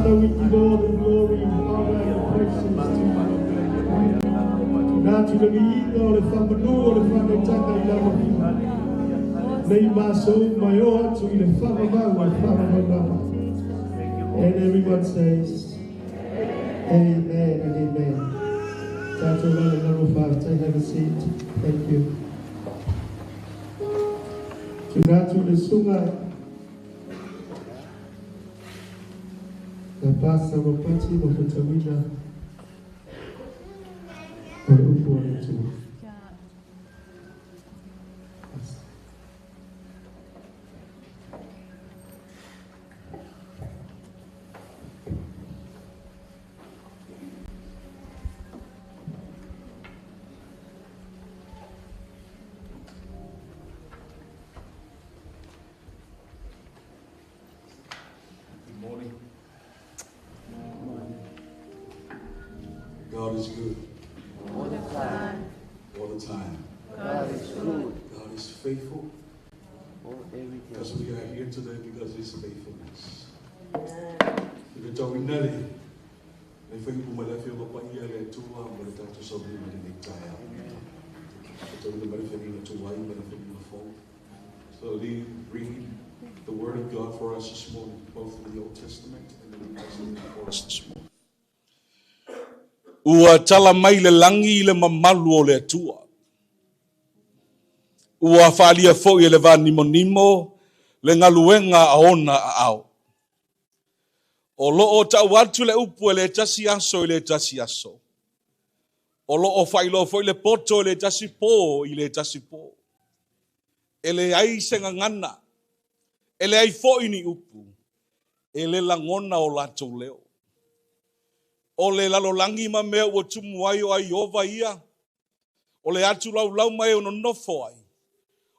Father, we give all the glory, honor, and praises to you. Tuina atu le viiga o le faamanu o le faanetaga i lau Afioga. Nei ma aso uma e oo atu i le faavavau a le faavavau lava. And everyone says, Amen and amen. Tatou lalolalo faafetai. Have a seat. Thank you. Tuina atu i le susuga ia Pastor Ropati mo faitauina o le upu a le Atua. Pastor. Good morning. God is good. All the time. All the time. God is good. God is faithful. All every day. Because we are here today because of His faithfulness. I le tauina le le faiupu ma le Afioga Paia a le Atua mo le tatou sauniga i lenei taeao. E tauina mai le feagaiga tuai ma le feagaiga fou. So Lee read the Word of God for us this morning, both in the Old Testament and the New Testament for us this morning. Ua tala mai le lagi i le mamalu o le Atua. Ua faaalia foi e le vanimonimo le galuega a ona aao. O lo o tau atu le upu e le tasi aso i le tasi aso. O lo o faailoa foi le poto e le tasi po i le tasi po. E leai se gagana, e leai foi ni upu, e le lagona o latou leo. O le lalolagi ma mea ua tumu ai o a Ieova ia, o le atu laulau ma e o nonofo ai,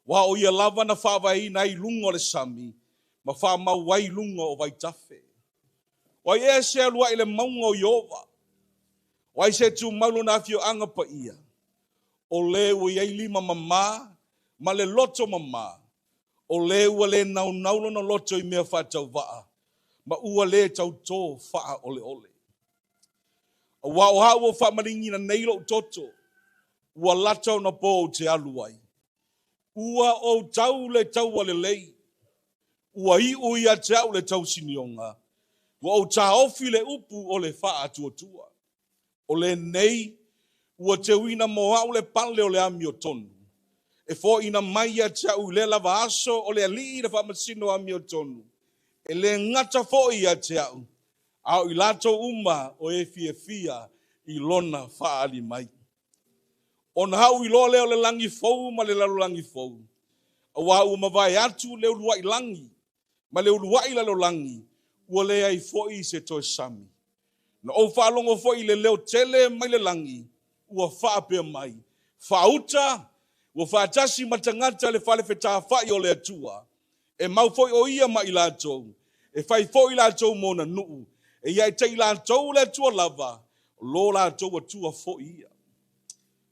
aua o ia lava na faavaeina ai i luga o le sami ma faamau ai i luga o vaitafe. O ai ea se alu ae i le mauga o Ieova? O ai se tumau lona afioaga paia? O le ua i ai lima mama ma le loto mama, o le ua le naunau lona loto i mea faatauvaa, ma ua le tautō faaoleole. Aua o au ua faamaligiina nei lou toto, ua lata ona po ou te alu ai. Ua ou tau le taua lelei, ua iu ia te au le tausinioga, ua ou taofi le upu o le faatuatua. O lenei, ua teuina mo au le pale o le amiotonu, e foaiina mai ia te au i lea lava aso o le Alii le faamasino amiotonu, e le gata foi ia te au, a o i latou uma o e fiafia i lona faaali mai. Ona ou iloa lea o le lagi fou ma le lalolagi fou, aua ua mavae atu le uluai lagi ma le uluai lalolagi, ua leai foi se toe sami. Na ou faalogo foi i le leo tele mai le lagi, ua faapea mai, Faauta, ua faatasi ma tagata le fale fetafai o le Atua, e mau foi o ia ma i latou, e fai foi latou mo ona nuu, e iaitaʻi latou le Atua lava, o lo latou Atua foi ia.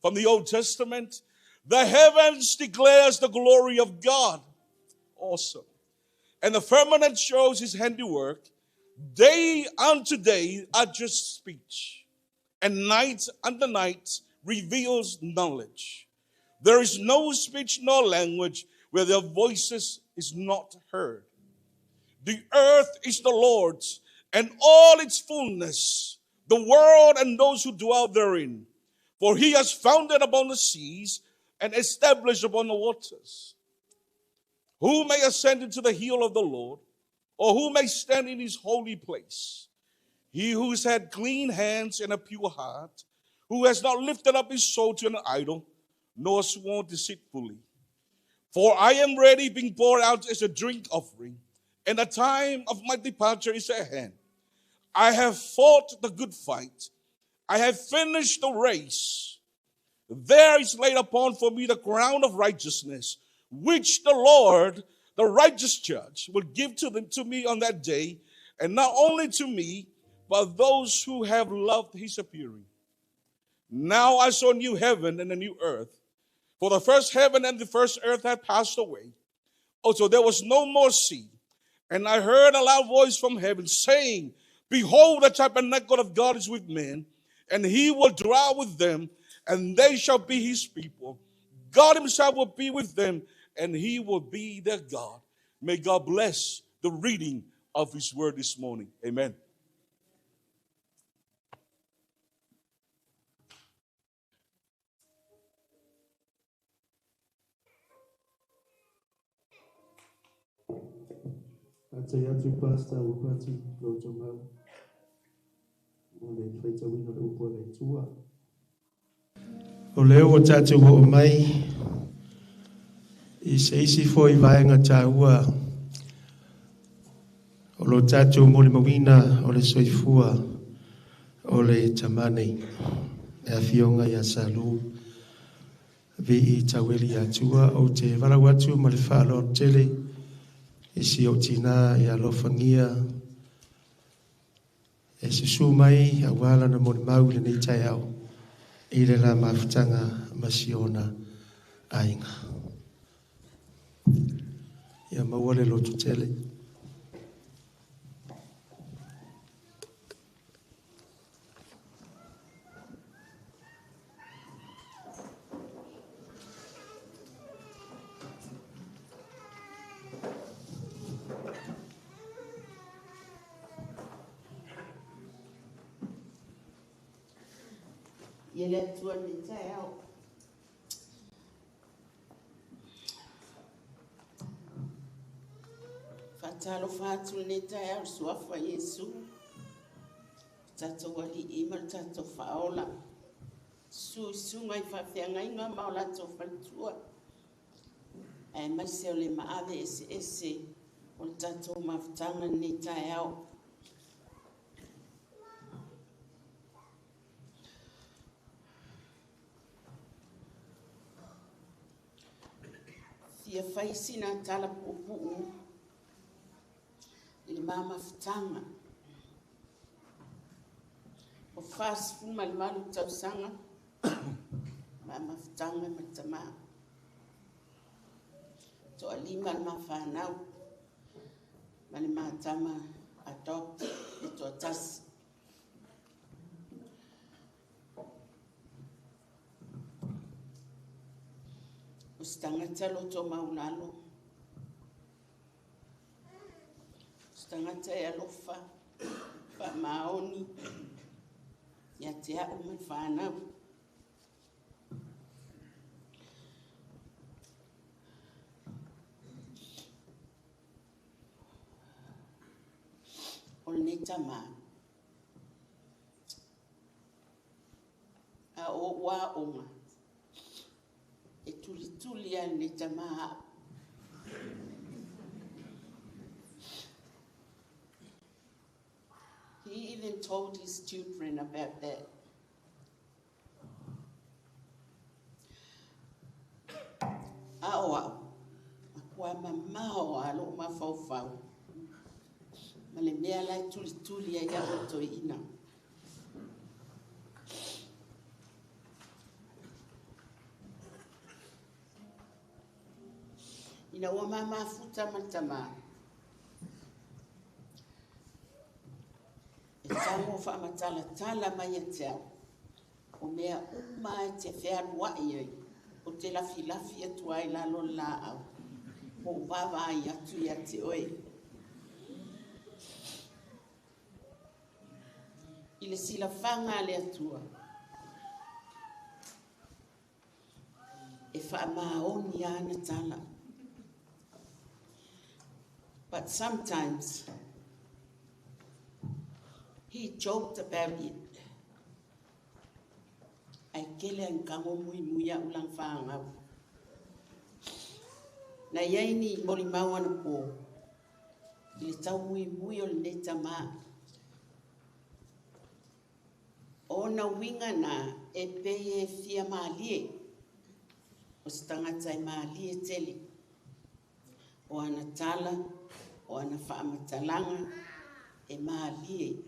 From the Old Testament, the heavens declares the glory of God. Awesome. And the firmament shows his handiwork. Day unto day utters speech, and night unto night reveals knowledge. There is no speech nor language where their voices is not heard. The earth is the Lord's and all its fullness, the world and those who dwell therein. For he has founded upon the seas and established upon the waters. Who may ascend into the hill of the Lord, or who may stand in his holy place? He who has had clean hands and a pure heart, who has not lifted up his soul to an idol, nor sworn deceitfully. For I am ready, being poured out as a drink offering, and the time of my departure is at hand. I have fought the good fight. I have finished the race. There is laid upon for me the crown of righteousness, which the Lord, the righteous judge, will give to them to me on that day, and not only to me, but those who have loved his appearing. Now I saw new heaven and a new earth, for the first heaven and the first earth had passed away. Also, there was no more sea. And I heard a loud voice from heaven saying, Behold, the tabernacle of God is with men, and he will dwell with them, and they shall be his people. God himself will be with them, and he will be their God. May God bless the reading of his word this morning. Amen. Faafetai atu Pastor Ropati Lotomau mo le faitauina o le upu a le Atua. O lea ua tatou oo mai i se isi foi vaega taua o lo tatou molimauina o le soifua o le tama nei, le afioga ia Salu VE Taueli Atua. Ou te valaau atu ma le faaaloalo tele i si ou tinā ia alofagia e susu mai aua lana molimau i lenei taeao i le la mafutaga ma si ona aiga. Ia maua le loto tele. Ia le Atua lenei taeao. Faatalofa atu lenei taeao i le suafa o Iesu, le tatou Alii ma le tatou Faaola. Susu i susuga i faafeagaiga ma o latou faletua, aemaise o le maave eseese o le tatou mafutaga lenei taeao. Fia fai sina tala puupuu i le ma mafutaga. O 48 tausaga ma mafutaga ma tamā. Toalima le mafanau ma le matama adopt e toatasi. O se tagata loto maulalo, o se tagata e alofa, faamaoni, ia te au ma le fanau. O lenei tamā, a o ou aoga, e tulituli lava lenei tamā au. He even told his children about that. A o au, matua mamao lava lou mafaufau ma le mea la e tulituli ai au e toeaina. Ina ua ma mafuta ma le tamā, e tago faamatalatala mai ia te au, o mea uma e te fealuai ai, ou te lafilafi atu ai i lalo o le laau, po o vaavaai atu ia te oe. I le silafaga a le Atua, e faamaoni ana tala. But sometimes he joked about it. Ae kele a kago muimui a'u lana fagau. Na iai ni molimau anapo i le taumuimui o lenei tamā. O ona uiga na e pei e fia malie, o se tagata e malie tele. O ana tala, o ana faamatalaga e malie.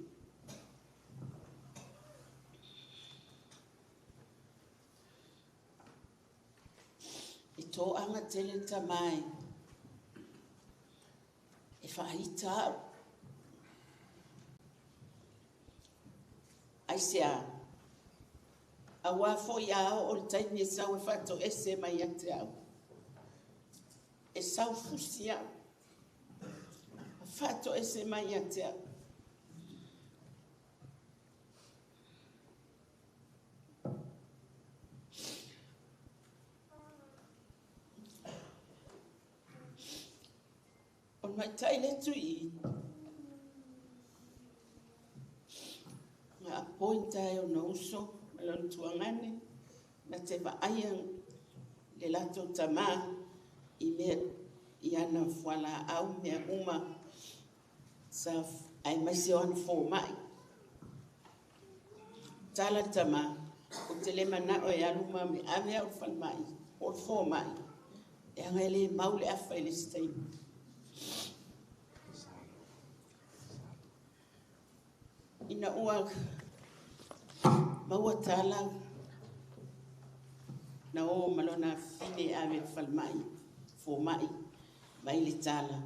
E toaga tele le tamā e faaita au. Aisea? Auā foi a oo le taimi e sau e faatoese mai ia te au, e sau fusi au, faatoese mai ia te au. O le matai le tui na appoint ai ona uso ma lona tuagane na te vaaia le latou tamā i mea i ana fualaau mea uma sa aemaise o ana fomai. Tala le tamā, ou te le manao e alu ma me ave au i le falemai po o le fomai, leaga e le mau le afa i le isi taimi. Ina ua maua tala na o ma lona afafine e ave i le falemai, fomai, mai le tala,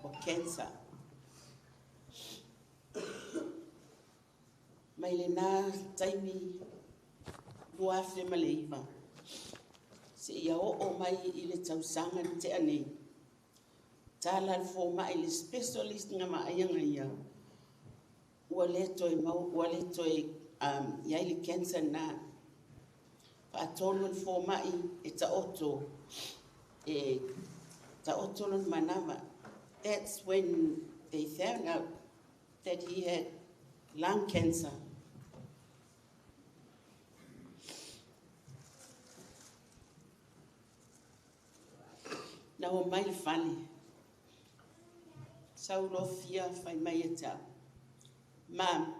ua cancer. Mai lena taimi 2009 seia oo mai i le tausaga na tea nei, tala le fomai le specialist nga vaaiga ia, ua le toe mau, ua le toe i ai le cancer na. Faatonu e le fomai e taoto, e taoto lona manava. That's when they found out that he had lung cancer. Na o mai le fale, sau loa fia fai mai ia te au, Mum,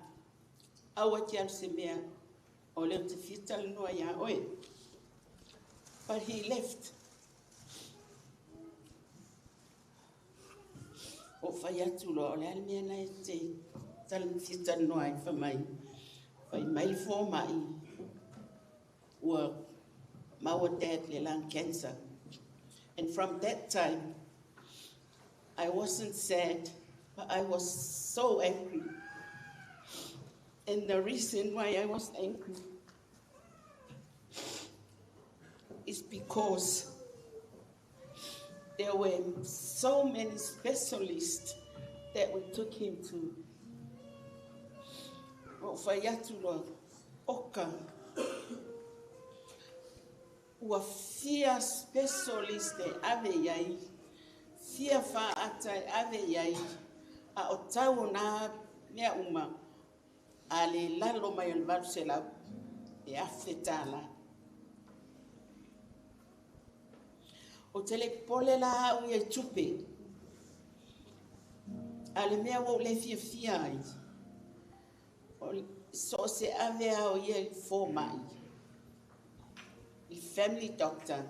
aua e te alu se mea, o lea ou te fia talanoa ia oe. But he left. Ou fai atu loa, o le a le mea na e te fia talanoa ai, fai mai, fai mai le fomai, ua maua dad le lung cancer. And from that time, I wasn't sad, but I was so angry. And the reason why I was angry is because there were so many specialists that we took him to. Ua fai atu loa, oka, ua fia specialist e ave i ai, fia faata e ave i ai, a o tau o nā mea uma, a le lalo mai o le 800, e $1,000. Ou te le popole la au ia i tupe, a o le mea ua ou le fiafia ai, o so o se ave lava o ia i le fomai, i le family doctor,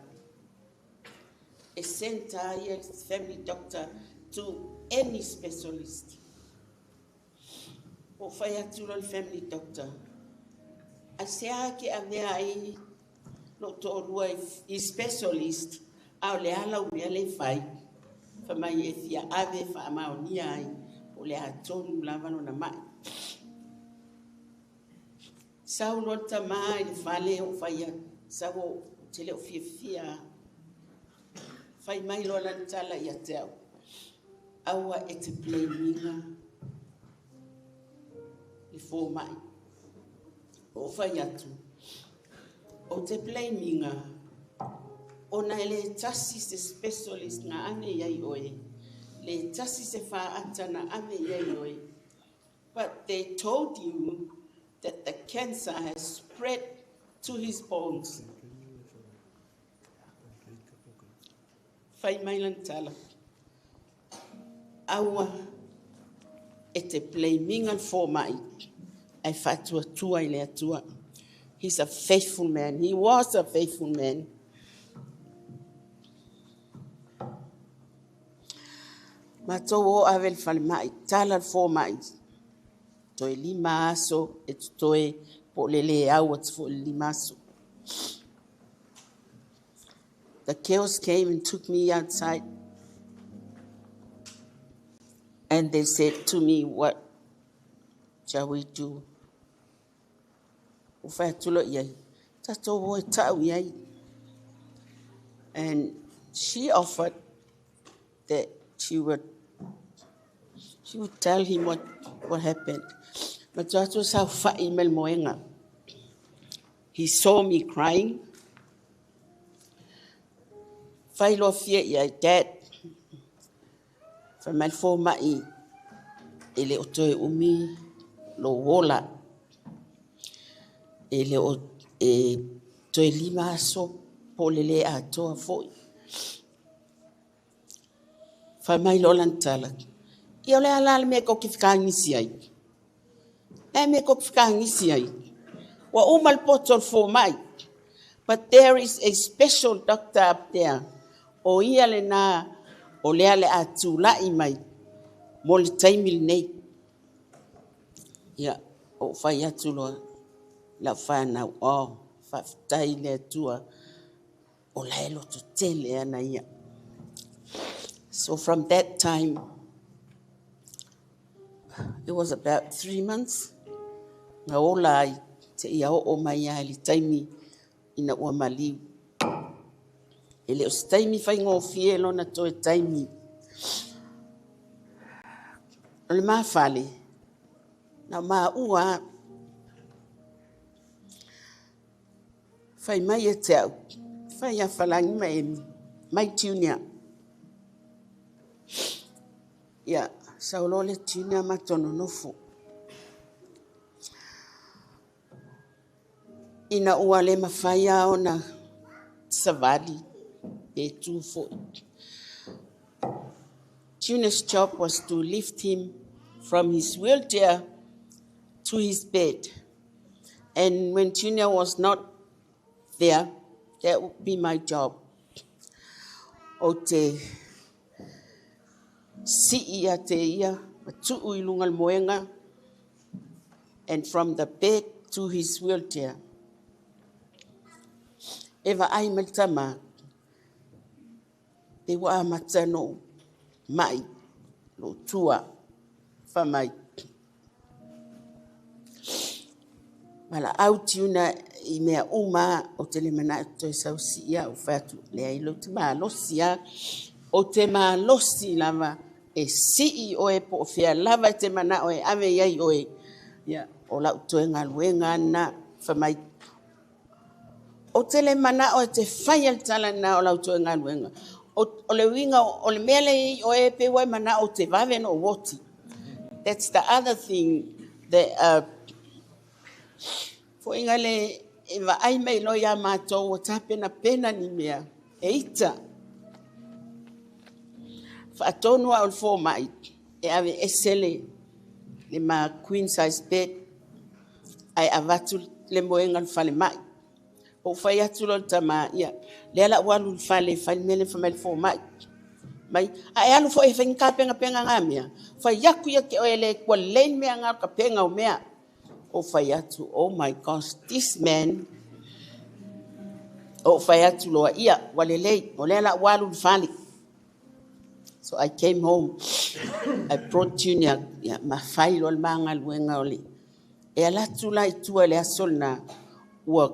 e send lava ia le family doctor to any specialist. Ua ou fai atu loa i le family doctor, aisea e te avea ai lou toalua i specialist, a o le a lau mea lea e fai? Fai mai e fia ave e faamaonia ai po o le a tonu lava lona mai. Sau loa le tama i le fale ou fai atu, sau ou te le o fiafia lava. Fai mai loa lana tala ia te au, aua e te blame-ina le fomai. Ou fai atu, ou te blame-ina ona e le tasi se specialist na ave i ai oe, le tasi se faata na ave i ai oe, but they told you that the cancer has spread to his bones. Fai mai lana tala, aua e te blame-ina le fomai, ae faatuatua i le Atua. He's a faithful man. He was a faithful man. Matou o ave le falemai, tala le fomai, toe 5 aso e totoe po o le le au atu foi i le 5 aso. The chaos came and took me outside and they said to me, what shall we do? Ou fai atu loa i ai, tatou o e ta'u i ai. And she offered that she would tell him what happened. Ma tu atu saofa'i mai le moega. He saw me crying. Fai loa fia i ai, "Dad," fai mai le foma'i, "e le o toe umi lou ola. E le o e toe 5 aso po o le lē atoa fo'i." Fai mai loa lana tala, "Ia o le a la le mea kou te fekagisi ai? Le mea kou te fekagisi ai? Ua uma le poto o le foma'i. But there is a special doctor up there. O ia lena o lea le a tula'i mai mo le taimi lenei." Ia, ou fai atu loa lau fanau, "Oh, faafetai le Atua o la e loto tele ana ia." So from that time, it was about 3 months, na ola ai, seia oo mai lava i le taimi ina ua maliu. E le o se taimi faigofie lona toe taimi. O le mafale, na o maua lava. Fai mai e te au, fai ia Falagi ma Emi, mai Junior. Ia, sau loa le Junior ma nonofo. Ina ua le mafai lava ona savali pe tu fo'i. Junior's job was to lift him from his wheelchair to his bed. And when Junior was not there, that would be my job. O te si'i ia te ia, ma tuu i luga le moega, and from the bed to his wheelchair. E vaai mai le tama, pe ua amata ona ma'i, lou tua, fai mai. Valaau Junior i mea uma ou te le mana'o toe sau si'i a'u. Fai atu, "Leai, lou te malosi a. Ou te malosi lava e si'i oe po o fea lava e te mana'o e ave i ai oe. Ia, o la'u toe galuega lena." Fai mai, "Ou te le mana'o e te faia le tala lena o lau toe galuega. O le uiga o le mea lea i oe pe ua e mana'o ou te vave ona ou oti." That's the other thing that fo'iga le e vaai mai loa iā matou ua tapenapena ni mea e ita. Faatonu a'u le foma'i e ave ese le ma queen size bed ae avatu le moega o le falema'i. Ou fai atu loa le tama, "Ia, lea la ua alu i le fale e fai le mea lea," fai mai le foma'i mai, "A e alu fo'i e fai ni tapenapega gā mea, fai atu ia te oe le ua lelei le mea gā o tapena o mea." Ou fai atu, "Oh my gosh, this man." Ou fai atu loa, "Ia, ua lelei, o lea la ua alu i le fale." So I came home, I brought Junior, ia, ma fai loa le magaluega o le e ala atu la i tua i le aso lena, ua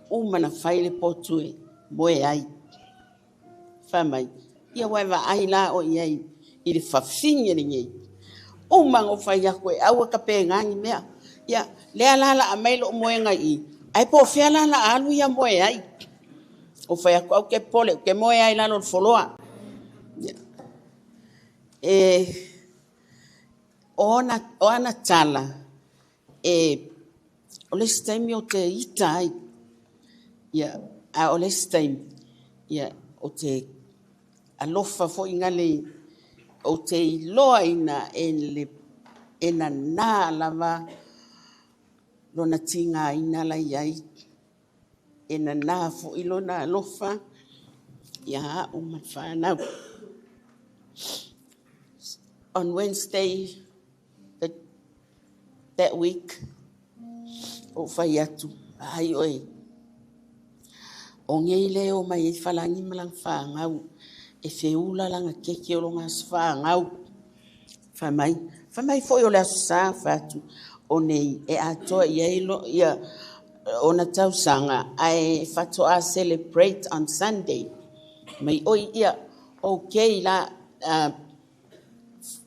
uma na fai le potu e moe ai. Fai mai, "Ia ua e vaai la o i ai i le fafine lenei. Uma ona ou fai atu e aua tapena ni mea. Ia, lea la la mai lou moega i, ai po o fea la la alu ia moe ai." Ou fai atu, "Au te pole, ou te moe ai lalo le foloa." Ia. E, o ana tala, e, o le isi taimi o te ita ai. Ia, a o le isi taimi, ia, o te alofa fo'i ngale ou te iloa ina e le e nanā lava lona tigaina la i ai e nanā fo'i lona alofa ia a'u ma le fanau. On Wednesday that week, ou fai atu, "Ai oe, o nei le o mai ai Falagi ma lana fanau e feula lana keke o lona aso fanau." Fai mai, fai mai fo'i o le aso Sa. Fai atu, "O nei e atoa i ai lo, ia ona tausaga ae faatoa celebrate on Sunday. Mai oi ia, okay la,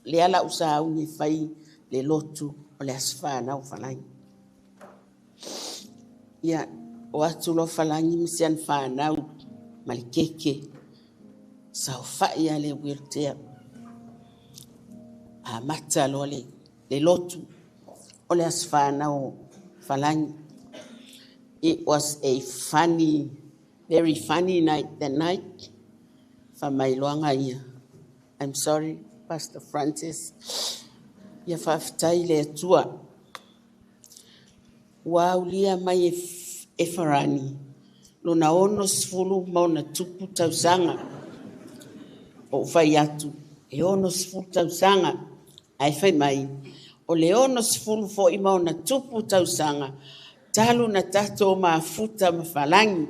lea la usauni e fai le lotu o le aso fanau Falagi. Ia, o atu loa Falagi ma si ana fanau ma le keke, saofai lava le wheelchair. Amata loa le lotu o le aso fanau Falagi. It was a funny, very funny night that night. Faamailoaga ia. I'm sorry, Pastor Francis. Ia faafetai le Atua. Ua aulia mai e Farani lona 60+ tausaga. O fai atu, e 60 tausaga. Ae fai mai, o le 60 foi ma ona tupu tausaga, talu na tatou mafuta ma Falagi.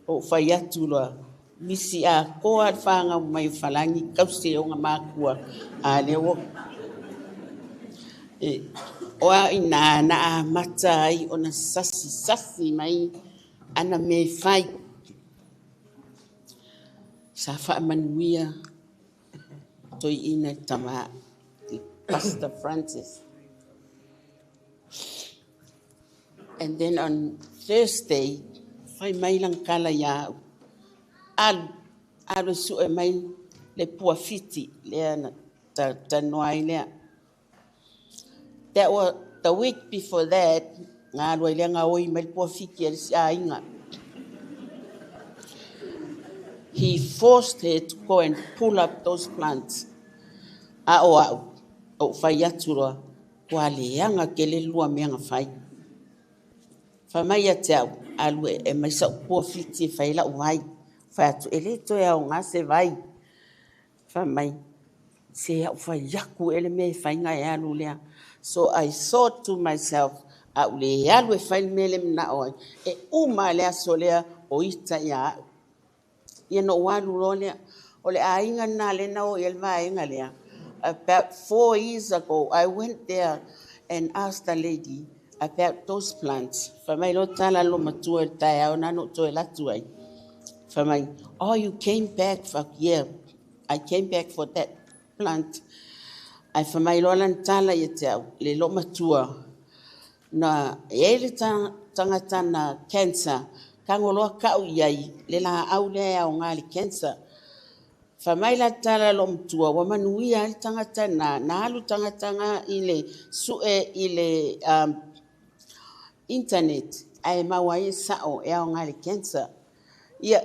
O fai atu loa, misi a koa le whāngau mai o Falagi, kause o ngā mākua. A lea ua. E, o a ina na a mata ai o na sasi sasi mai ana me fai. Sa whaamanuia toi ina tama Pastor Francis. And then on Thursday, fai mai lang kala ia au. Alu, alu su e mai le pua fiti, lea na ta, ta noa ai lea. That was the week before that, ngā alua i lea ngā oi mai le pua fiti e le si ainga. He forced her to go and pull up those plants. A o au, o whai atu roa, kua leanga ke le lua mea nga whai. Whai mai a te au, alu e mai sa pua fiti e whai lau vai. Whai atu, e le toe au ngā se vai. Whai mai, se au whai yaku ele me whai ngā e alu lea. So I thought to myself, a u le alu e whai mele mna oi. E uma lea so lea o ita ia au. Ia no walu loa lea. O le ainga nā le na o i el vaenga lea. About 4 years ago, I went there and asked the lady about those plants. Whai mai lo tala lo matua i tai au nano toe latu ai. Whai mai, oh, you came back for, yeah, I came back for that plant. Ai whai mai lo lan tala ia te au, le lo matua. Na e le tangata na cancer, ka ngoloa kau iai, le la au le au ngā le cancer. Whai mai la tala lo matua, wa manuia le tangata na, na alu tangata ngā i le sue i le internet, ai maua e sao e au ngā le cancer. Ia,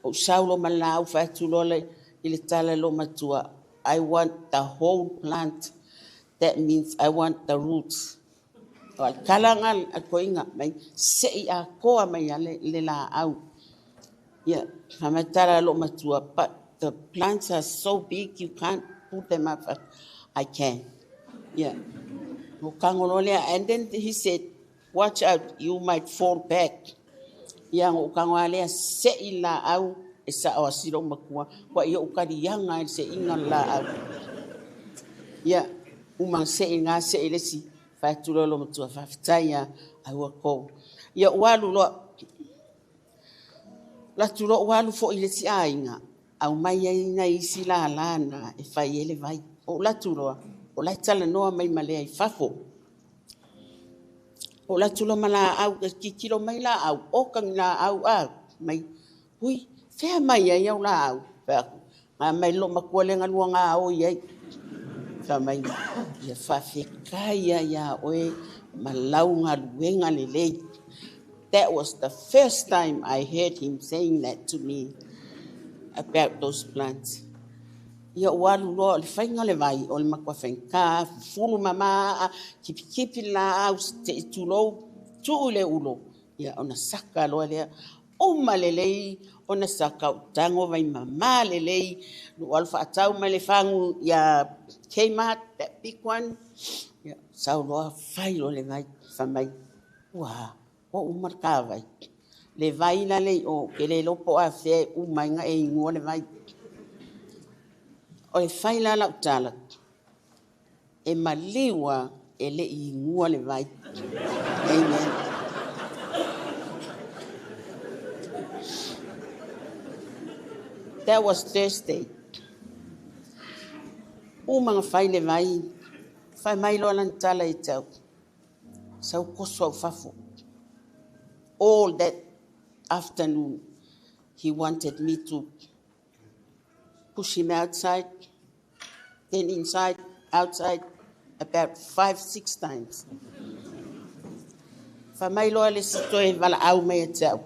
o saulo ma la au whai lola i le tala lo matua, I want the whole plant. That means I want the roots. O al kalanga al koinga mai se i a koa mai a le la au. Ia, hamatara lo matua, but the plants are so big you can't put them up. I can. Yeah. O kangolo lea. And then he said, watch out, you might fall back. Ia, o kango lea se i la au e sa o asiro makua. Kwa ia ukari yanga e se inga la au. Ia, uma se i ngā se i lesi. Whai lo matua, whai ia aua kou. Ia, walu loa, latu loa walu fo i le si ainga. Au mai ai na isi la lana e whai ele vai. O latu loa, o lai tala noa mai malea i fafo. O latu loa ma la au, kikilo mai la au, o kangi la au a, mai, hui, whea mai ai au la au. Whea aku, ngā mai lo makua le ngalua ngā o i ai. Whea mai, ia whawhekai ia ia oe, ma lau ngā luenga le lei. That was the first time I heard him saying that to me about those plants. Ia o alu loa o le whainga le vai, o le makua whainga, fufulu mama, kipi kipi la au, te i tūlou, tuu le ulo. Ia ona saka loa lea, uma le lei, ona saka o tango vai mama le lei, no alu whaatau mai le whangu, ia Kmart, that big one. Ia, sau loa whai lo le vai, whamai, ua, o umar ka vai. Le vai la lei o, ke le lopo a whea umai nga e ingua le vai. O le whai la lau tala, e maliwa e le ingua le vai. Amen. That was Thursday. Uma na fai le vai, fai mai loa lana tala ia te au, sau koso au fafo. All that afternoon, he wanted me to push him outside, then inside, outside, about 5, 6 times. Fai mai loa le isi toe valaau mai ia te au,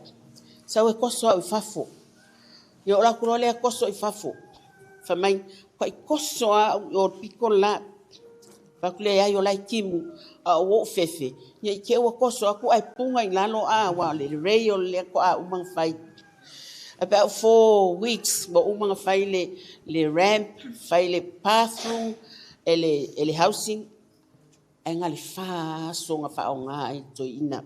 sau e koso au i fafo. Ia oo atu loa lea koso i fafo. Fai mai, matua koso lava au i o pito le la. Fai atu leai o la e timu, a o ou fefe, ne i te i ua koso atu ae puga i lalo a aua o le rail lea faatoa uma ona fai. About 4 weeks ua uma ona fai le ramp, fai le bathroom e le housing, ae na o le 4 aso na faaaoga ai le toeaina.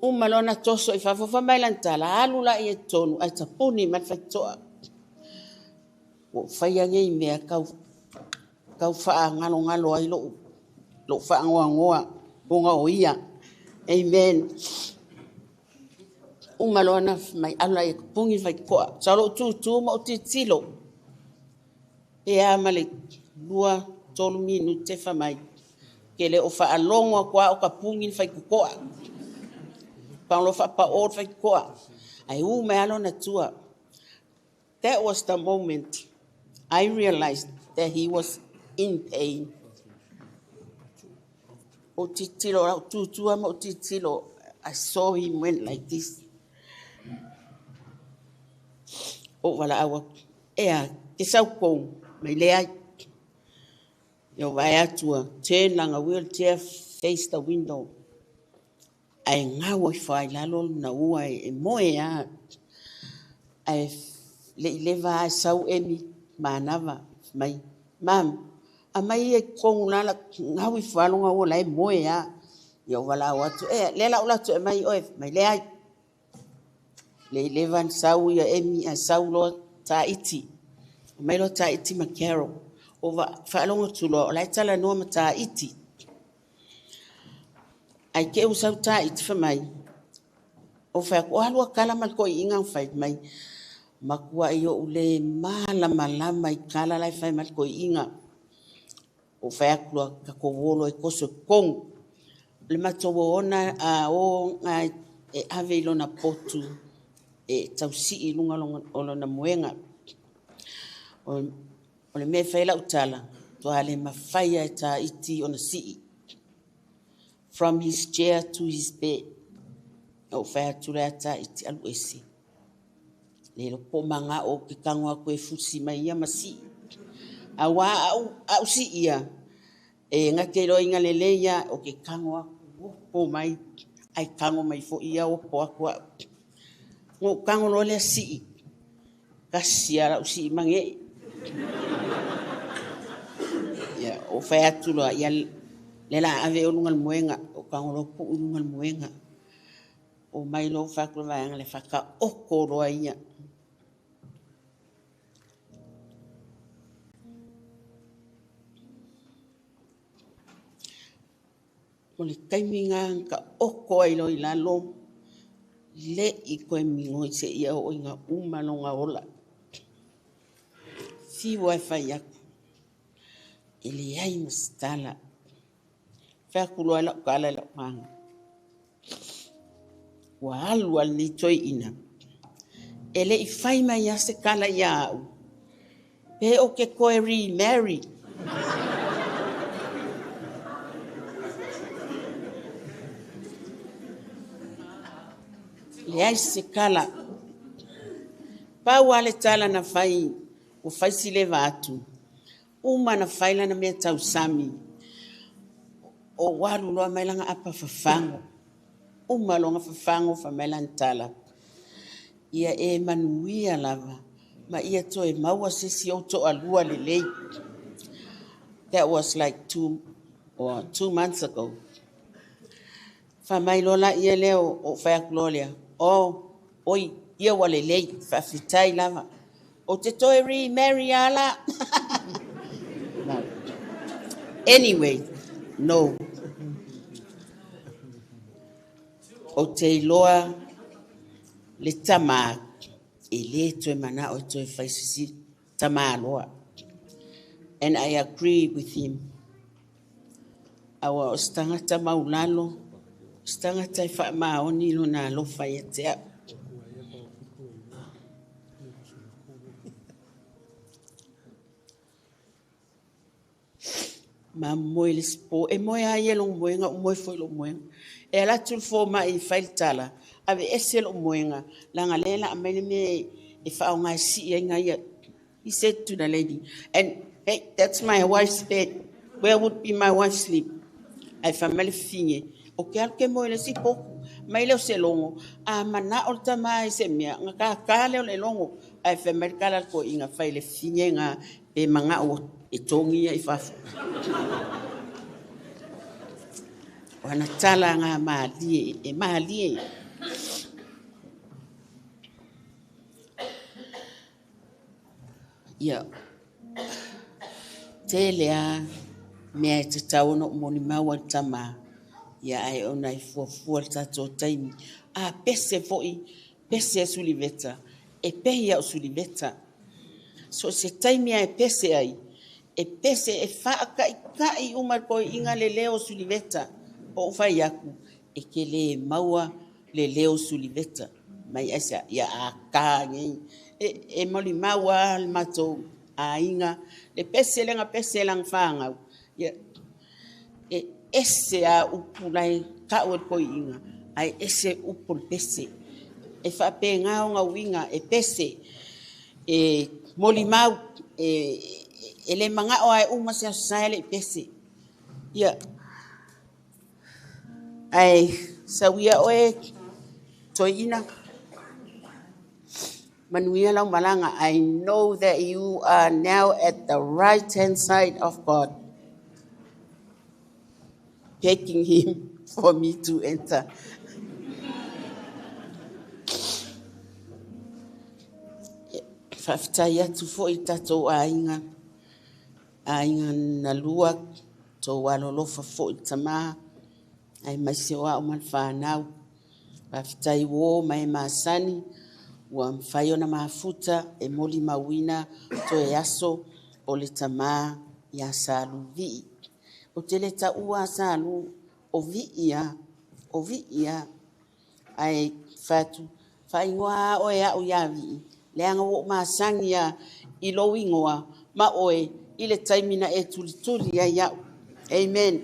Uma loa ona toso i fafo, fai mai lana tala, alu laia i totonu ae tapuni mai le faitotoa. Ua ou faia nei mea tau, tau faagalogalo ai lou faanoanoa ona o ia. Amen. Uma loa na mai alu laia e tapuni le faitotoa. Sa lou tutu ma ou tilotilo. Pe a ma le 2, 3 minute fai mai. Ke le o faalogo atu lava o tapuni le faitotoa. Pagoloa faapao le faitotoa. Ae u mai lava lona tua. That was the moment I realized that he was in pain. O tilotilo, lau tutua ma ou tilotilo, I saw him went like this. O valaau atu, e a, ke sau kou, mai leai. Ia vaai atu a turn lana wheelchair, face the window. Ae gau ai fa i lalo lona ua e moe a. Ae le i leva a e sau Emi manava mai, "Mam, aumai ia i totonu la gau ifo lava lona ua la e moe a." Ia ou valaau atu, e lea la ou alu atu e aumai oe, mai leai. Le i leva na sau ia Emi ae sau loa Taiti. Mai loa Taiti ma Carol. O faalogo atu loa o la e talanoa ma Taiti. Ae te i ua sau Taiti fai mai, o fai atu, o alu a tala ma le toeaina na fai mai. Matuai ou le malamalama i tala la e fai mai le toeaina. Ou fai atu loa, tatou o loa e toso i totonu. O le matou ona a o e ave i lona potu e tausii i luga o lona moega. O le mea e fai lau tala, matua le mafai lava e Taiti ona sii. From his chair to his bed. Ou fai atu lea Taiti alu ese. Le iloa po o magao ou te tago atu e fusi mai ia ma sii. Aua au sii ia, e gate iloaina lelei ia o ke tago atu opo mai, ae tago mai foi ia opo atu au. Na ou tago loa lea sii, tasi lava lau sii magee. Ia, ou fai atu loa, ia le la ave o luga le moega, ou tago loa tuu i luga le moega. O mai loa ou fai atu le vaega le whakaoko loa ia. O le taimi na ka oko ai loa i lalo, le i koe migoi seia oo ina uma lona ola. Fiu ai fai atu, e leai ma se tala. Fai atu loa lau tala i lau agaga. Ua alu a lenei toeaina. E le i fai mai a se tala ia au. Pe o ke koe remarry. Leai se kala. Pau a le tala na fai, ua fai si leva atu. Uma na fai lana mea tausami. O alu loa mai lana apa fafago. Uma loa fafago fai mai lana tala. Ia e manuia lava. Ma ia toe maua se isi ou toalua lelei. That was like 2 months ago. Fai mai loa la ia lea o fai atu loa lea. Oh, oi, ia ua lelei, faafetai lava. O te toe remarry ala. No. Anyway, no. O te iloa le tamā. E lē toe manaʻo e toe fai sisi tamāloa. And I agree with him. Auā o se tagata maulalo, o se tagata e faamaoni lona alofa ia te aʻu. Ma moe le isi po, e moe a ia lona moega, ou moe foi i lou moega. E alu atu le fomai e fai le tala, aveese lou moega, leaga lea o le a aumai le mea e faaaoga e sii ai gaia. He said to the lady, and hey, that's my wife's bed. Where would be my wife sleep? Ae fai mai le fafine, ou te alu ou te moe i le isi potu. Mai lea o se logo, a manao le tama i se mea, ona tata lea o le logo. Ae fai mai le tala a le toeaina, fai i le fafine lena, pe manao e togi ia i fafo. O ana tala na malie, e malie. Ia, tele lava mea e tatau ona ou molimau ai i le tama, ia ae ona e fuafua le tatou taimi. A pese foi, pese e Suliveta, e pehi au Suliveta. So o se taimi lava e pese ai, e pese e faataitai uma e le toeaina le leo o Suliveta. Ou fai atu, e te le maua le leo o Suliveta. Mai aisea? Ia a ta nei. E molimau lava le matou aiga, le pese lea na pese i lana fanau, ia, e ese lava upu la e tau e le toeaina, ae ese upu o le pese. E faapena ona uiga, e pese, e molimau, e le manao lava e uma se Aso Sa e le i pese. Ia, ae sau ia oe toeaina, manuia lau malaga. I know that you are now at the right hand side of God, begging him for me to enter. Faafetai atu foi i tatou aiga, aiga na lua, tou alolofa foi i le tama, aemaise o au ma le fanau. Faafetai uō ma e masani, ua mafai ona mafuta e molimauina toe aso o le tama ia Saluvii. Ou te le taua a Salu, o Vii lava, o Vii lava. Ae fai atu, faaigoa lava oe e au ia Vii, leaga ua ou masani lava i lou igoa ma oe i le taimi na e tulituli ai au. Amen.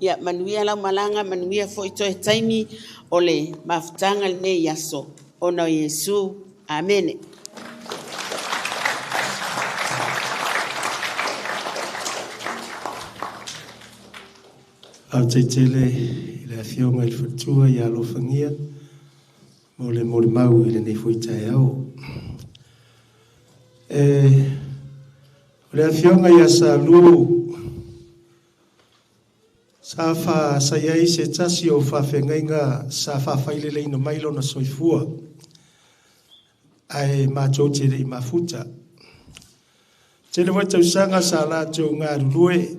Ia manuia lau malaga, manuia foi toe taimi o le mafutaga lenei aso, ona o Iesu. Amene. Faafetai tele i le afioga i le faletua ia Alofagia mo le molimau i lenei foi taeao. E, o le afioga ia Salu sa fa sa i ai se tasi o faafeagaiga sa faafaileleina mai lona soifua ae matou te le i mafuta. Tele foi tausaga sa latou galulue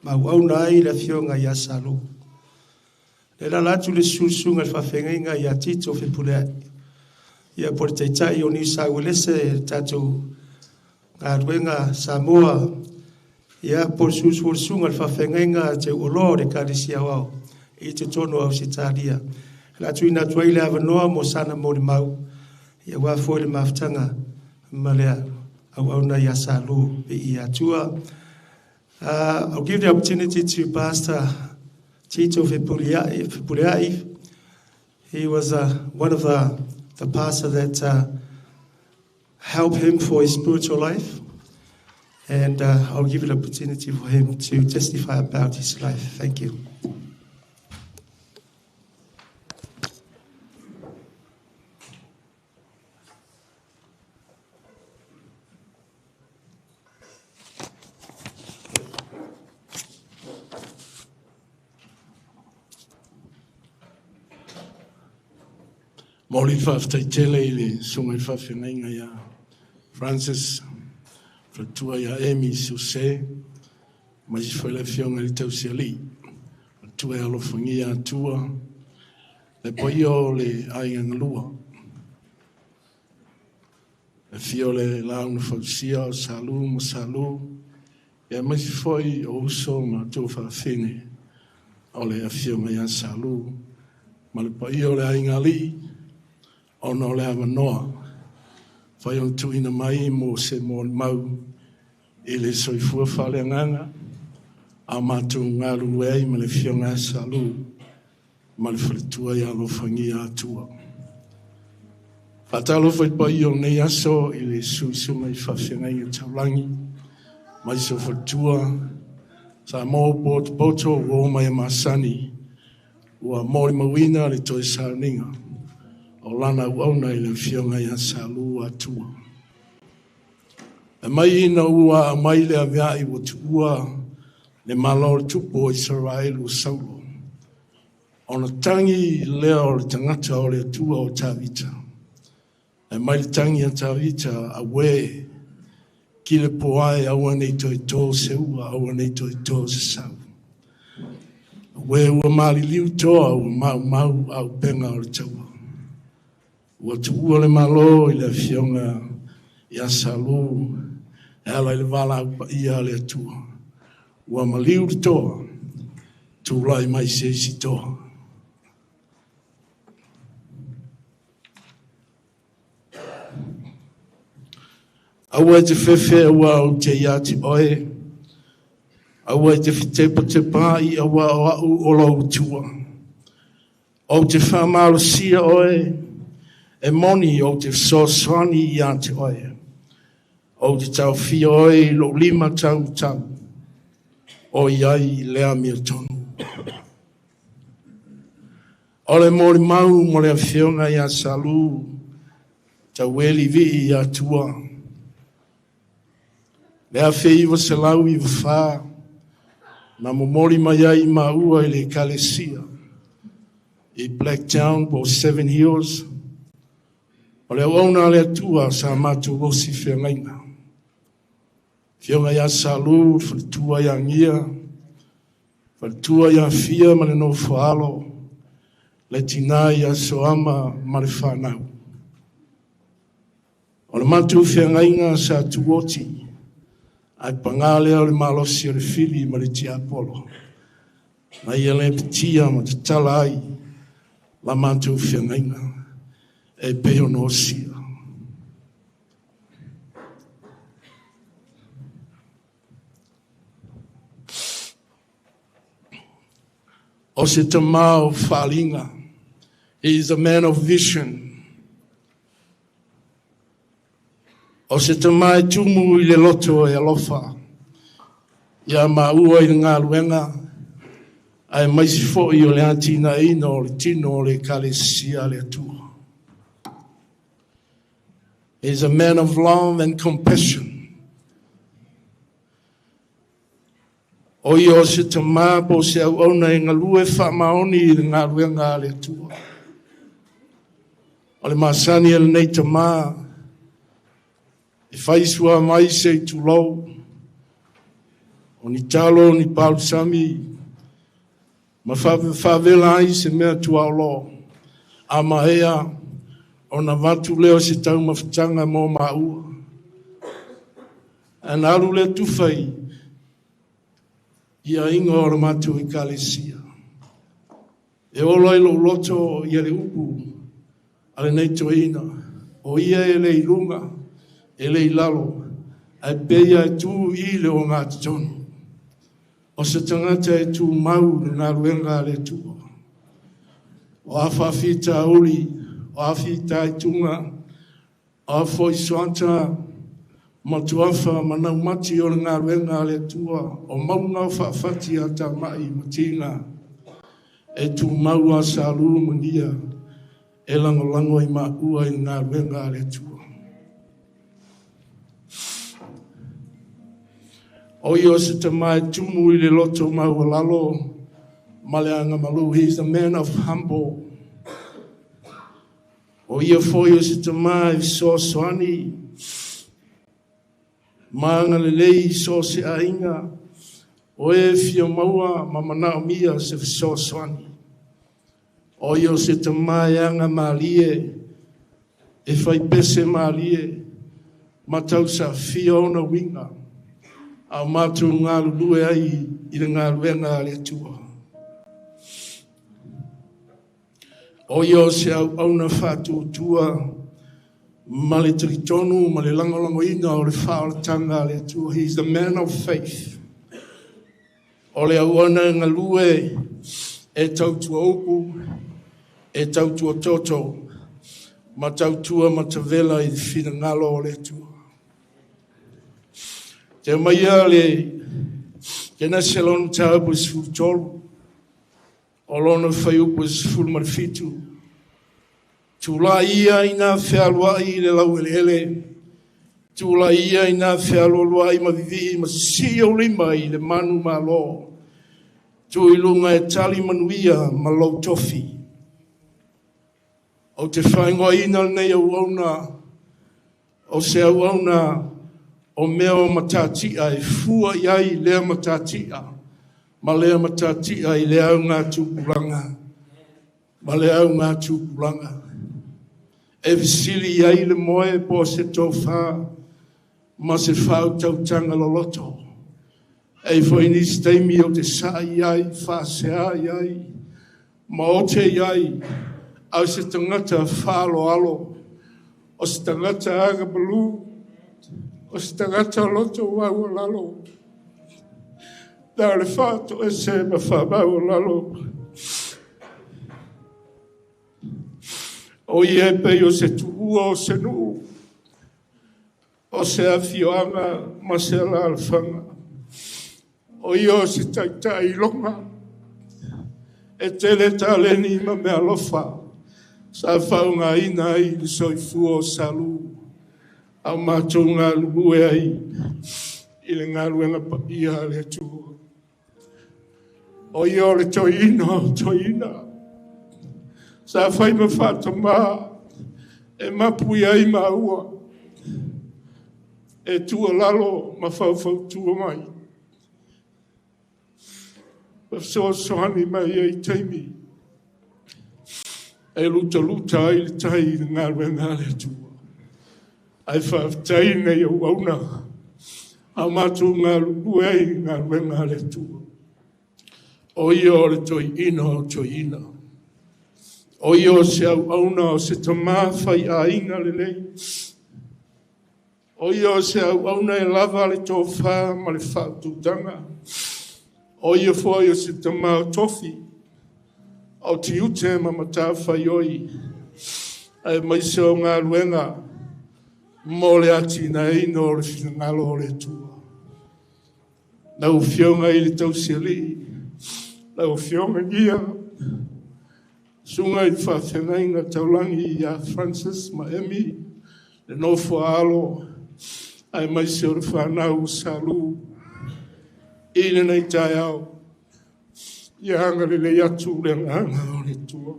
ma auauna ai le afioga ia Salu. Le alaala atu le susuga i le faafeagaiga ia Tito Fepuleai. Ia po o le taitai o Niu Sauelese le tatou galuega Samoa. Ia po o le susuga i le faafeagaiga Teuoloa o le Ekalesia Aoao i totonu o Ausetalia. O le a tuuina atu ai le avanoa mo sana molimau ia aua foi le mafutaga ma le auauna ia Salu Viia Atua. I'll give the opportunity to Pastor Tito Fepuleai. Fepuleai. He was one of the pastor that helped him for his spiritual life. And I'll give the opportunity for him to testify about his life. Thank you. Momoli le faafetai tele i le susuga i le faafeagaiga ia Francis, faletua ia Amy Suse, aemaise foi le afioga i le tausialii, faletua e alofagia Atua, le paia o le aiga galua. Le afio o le Laau na Fausia o Salu ma Salu, ia aemaise foi o uso ma tuafafine o le afioga ia Salu ma le paia o le aiga alii, ona o le avanoa fai ona tuuina mai mo se molimau i le soifua faaleagaga a matou galulue ai ma le afioga ia Salu ma le faletua ia Alofagia Atua. Faatalofa i paia o lenei aso i le susuga i faafeagaiga taulagi mai so faletua Samoa potopoto ua o mai e masani ua molimauina le toe sauniga o lana auauna i le afioga ia Salu Atua. E mai ina ua aumai le aveai ua tuua le malo o le tupu o Isaraelu o Saulo, ona tagi lea o le tagata o le Atua o Tavita. E mai le tagi a Tavita, auē, kile poae aua nei toe tō se ua, aua nei toe tō se sau. Auē ua maliliu toa, ua maumau auupega o le taua. Ua tuua le malo i le afioga ia Salu, e ala i le valaau paia a le Atua. Ua maliu le toa, tulai mai se isi toa. Aua e te fefe aua ou te ia te oe, aua e te fetepatepaai aua o au o lou Atua. Ou te faamalosia oe, e moni ou te fesoasoani ia te oe. Ou te taofia oe i lou lima taumatau, o i ai i le amiotonu. O le molimau mo le afioga ia Salu, Taueli Vii Atua. Le 1994, na momoli mai ai maua i le ekalesia i Blacktown po o Seven Hills, o le auauna a le Atua sa matou osi feagaiga. Afioga ia Salu, le faletua ia Gia, faletua ia Fia ma le nofo a alo, le tina ia Soama ma le fanau. O le matou feagaiga sa tuoti, ae paga lea o le malosi o le fili ma le tiapolo. Na ia le pitia ma tatala ai la matou feagaiga e pei ona osia. O se tama o faaaliga. He is a man of vision. O se tama e tumu i le loto e alofa. Ia maua i le galuega, aemaise foi o le atinaeina o le tino o le ekalesia a le Atua. He is a man of love and compassion. O ia o se tama po o se auauna e galue faamaoni i le galuega a le Atua. O le masani a lenei tama, e fai sua mai se i tulou, o ni talo, o ni palusami, ma faavela ai se mea tuaolo. A maea, ona avatu lea o se taumafataga mo maua. Ae na alu lea tufa i aiga o le matou ekalesia. E ola ai lou loto ia le upu a lenei toeaina, o ia e le i luga, e le i lalo, ae pei e tu i le ogatotonu. O se tagata e tumau le galuega a le Atua. O a faafitauli, o a fitaituga, o a foi soata, ma tuafa ma naumati o le galuega a le Atua, o mauga o faafati a tamai ma tiga, e tumau a Salu ma Gia, e lagolago ai maua i le galuega a le Atua. O ia o se tama e tumu i le loto maualalo ma le agamalu. He is a man of humble. O ia foi o se tama e fesoasoani ma agalelei i so o se aiga, o e fia maua ma manaomia se fesoasoani. O ia o se tama e agamalie, e faipese malie, Ma tausaafia ona uiga, a o matou galulue ai i le galuega a le Atua. O ia o se auauna faatuatua ma le talitonu ma le lagolagoina o le faaolataga a le Atua. He is the man of faith. O le auauna e galue e tautua upu, e tautua toto, ma tautua matavela i le finagalo o le Atua. Te maia le Kenese lona mataupu e 13, o lona fuaiupu e 17, Tulai ia ina fealuai i le laueleele, tulai ia ina fealualuai ma vivii ma sisii ou lima i le manu malo, tu i luga e tali manuia ma lou tofi. Ou te faaigoaina lenei auauna o se auauna o mea o matatia e fua i ai lea matatia ma lea matatia i le augatupulaga ma le augatupulaga. E fesili i ai le moe po o se tofa ma se faautautaga loloto. E i foi nisi taimi o te sa'i i ai, faasea i ai, ma ote i ai, a o se tagata faaaloalo, o se tagata agamalu, o se tagata loto maualalo, na o le faatoese ma faamaualalo. O ia e pei o se tuua o se nuu, o se afioaga ma se alaalafaga. O ia o se taitai iloga, e tele taleni ma meaalofa sa faaaogaina ai le soifua o Salu, a o matou galulue ai i le galuega paia a le Atua. O ia o le toeaina o toeaina, sa fai ma faatamā e mapu i ai maua, e tuualalo ma faufautua mai, ma fesoasoani mai ai taimi e lutaluta ai le tai i le galuega a le Atua. Ae faafetai nei auauna, a o matou galulue ai i le galuega a le Atua. O ia o le toeaina o toeaina. O ia o se auauna o se tamā faiaiga lelei. O ia o se auauna e lava le tofa ma le faautautaga. O ia foi o se tamā o tofi, o tiute ma matafaioi, ae maise o galuega mo le atinaeina o le finagalo o le Atua. Lau Afioga i le Tausialii, lau Afioga Gia, susuga i le faafeagaiga taulagi ia Francis ma Emi, le nofo a alo, ae maise o le fanau o Salu, i lenei taeao, ia agalelei atu le agaga o le Atua.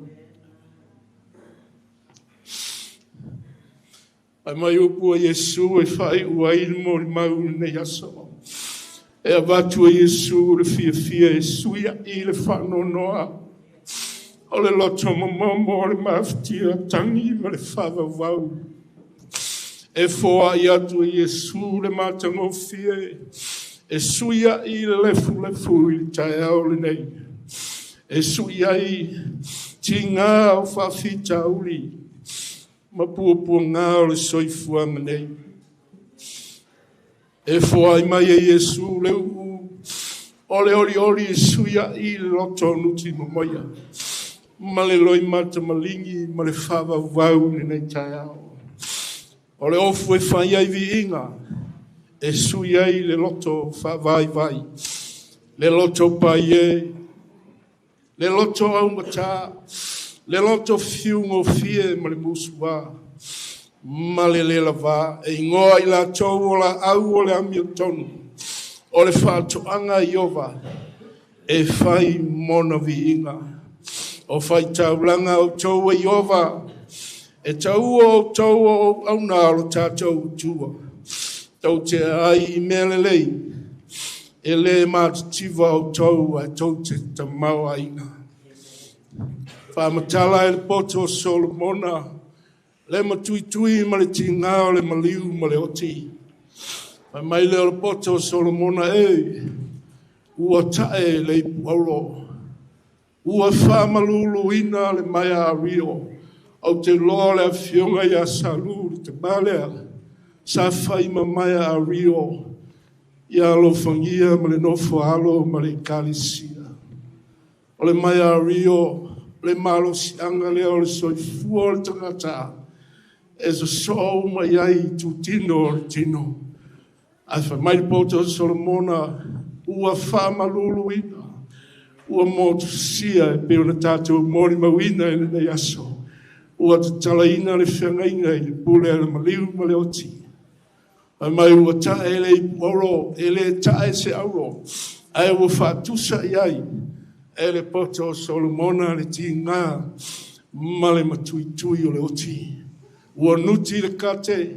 Ae mai upu a Iesu e faaiu ai le molimau i lenei aso. E avatu e Iesu le fiafia e suiai le faanoanoa, o le loto momomo o le mafatia tagi ma le faavauvau. E foai atu e Iesu le matagofie, e suiai le lefulefu i le taeao lenei. E sui ai tiga o faafitauli ma puapuaga o le soifuaga nei. E foai mai e Iesu le uu o le olioli e suiai le loto nuti momoia, ma le loimata maligi ma le faavauvau i lenei taeao. O le ofu e fai ai viiga, e sui ai le loto faavaivai, le loto paie, le loto augata, le loto fiugofie ma le musuā, ma le le lavā, e ingoa i latou o laau o le amiotonu, o le faatoaga a Ieova, e fai mona viiga. O faitaulaga outou e Ieova, e taua outou o auauna o lo tatou Atua. Tou te aai i mea lelei, e le matitiva outou ae tou te tamaoaiga. Faamatala e le poto o Solomona, Le matuitui ma le tigā o le maliu ma le oti. Fai mai lea o le poto o Solomona e, ua ta'e le ipu auro, ua faamaluluina le maea ario. Ou te iloa o le afioga ia Salu le tamā lea sa fai ma maea ario ia alofagia ma le nofo a alo ma le ekalesia. O le maea ario le malosiaga lea o le soifua o le tagata e sosoo uma i ai i tutino o le tino. Ae fai mai le poto o Solomona, ua faamaluluina, ua motusia e pei ona tatou molimauina i lenei aso. Ua tatalaina le feagaiga i le pule a le maliu ma le oti. Fai mai ua ta'e le ipu auro, e le ta'e se auro, ae ua faatusa i ai e le poto o Solomona le tigā ma le matuitui o le oti. Ua nuti le kate,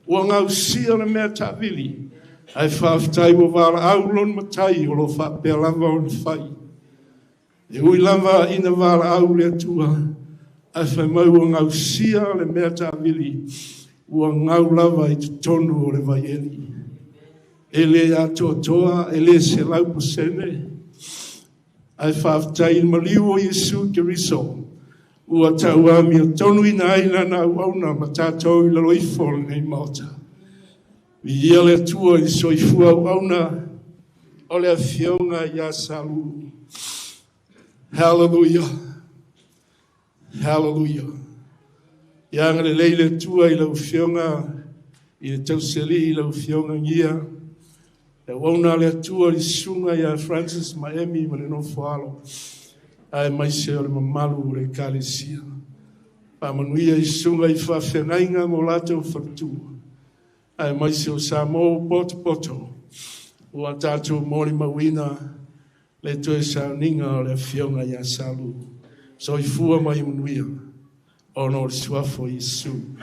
ua gausia le mea taavili, ae faafetai ua valaau lona matai o lo o faapea lava ona fai. E ui lava ina valaau le Atua, ae fai mai ua gausia le mea taavili, ua gau lava i totonu o le vaieli. E le atoatoa, e le 100%, ae faafetai i le maliu o Iesu Keriso, ua tauamiotonu ai lana auauna ma tatou i lalo ifo o lenei maota. Viia le Atua i le soifua auauna o le afioga ia Salu. Hallelujah. Hallelujah. Ia agalelei le Atua i lau afioga i le tausialii i lau afioga Gia. Le auauna a le Atua i le susuga ia Francis ma Emi ma le nofo alo. Aemaise o le mamalu o le ekalesia. Faamanuia i susuga i faafeagaiga ma o latou faletua. Aemaise o Samoa ua potopoto. Ua tatou molimauina le toe sauniga o le afioga ia Salu. Soifua ma ia manuia, ona o le suafa o Iesu.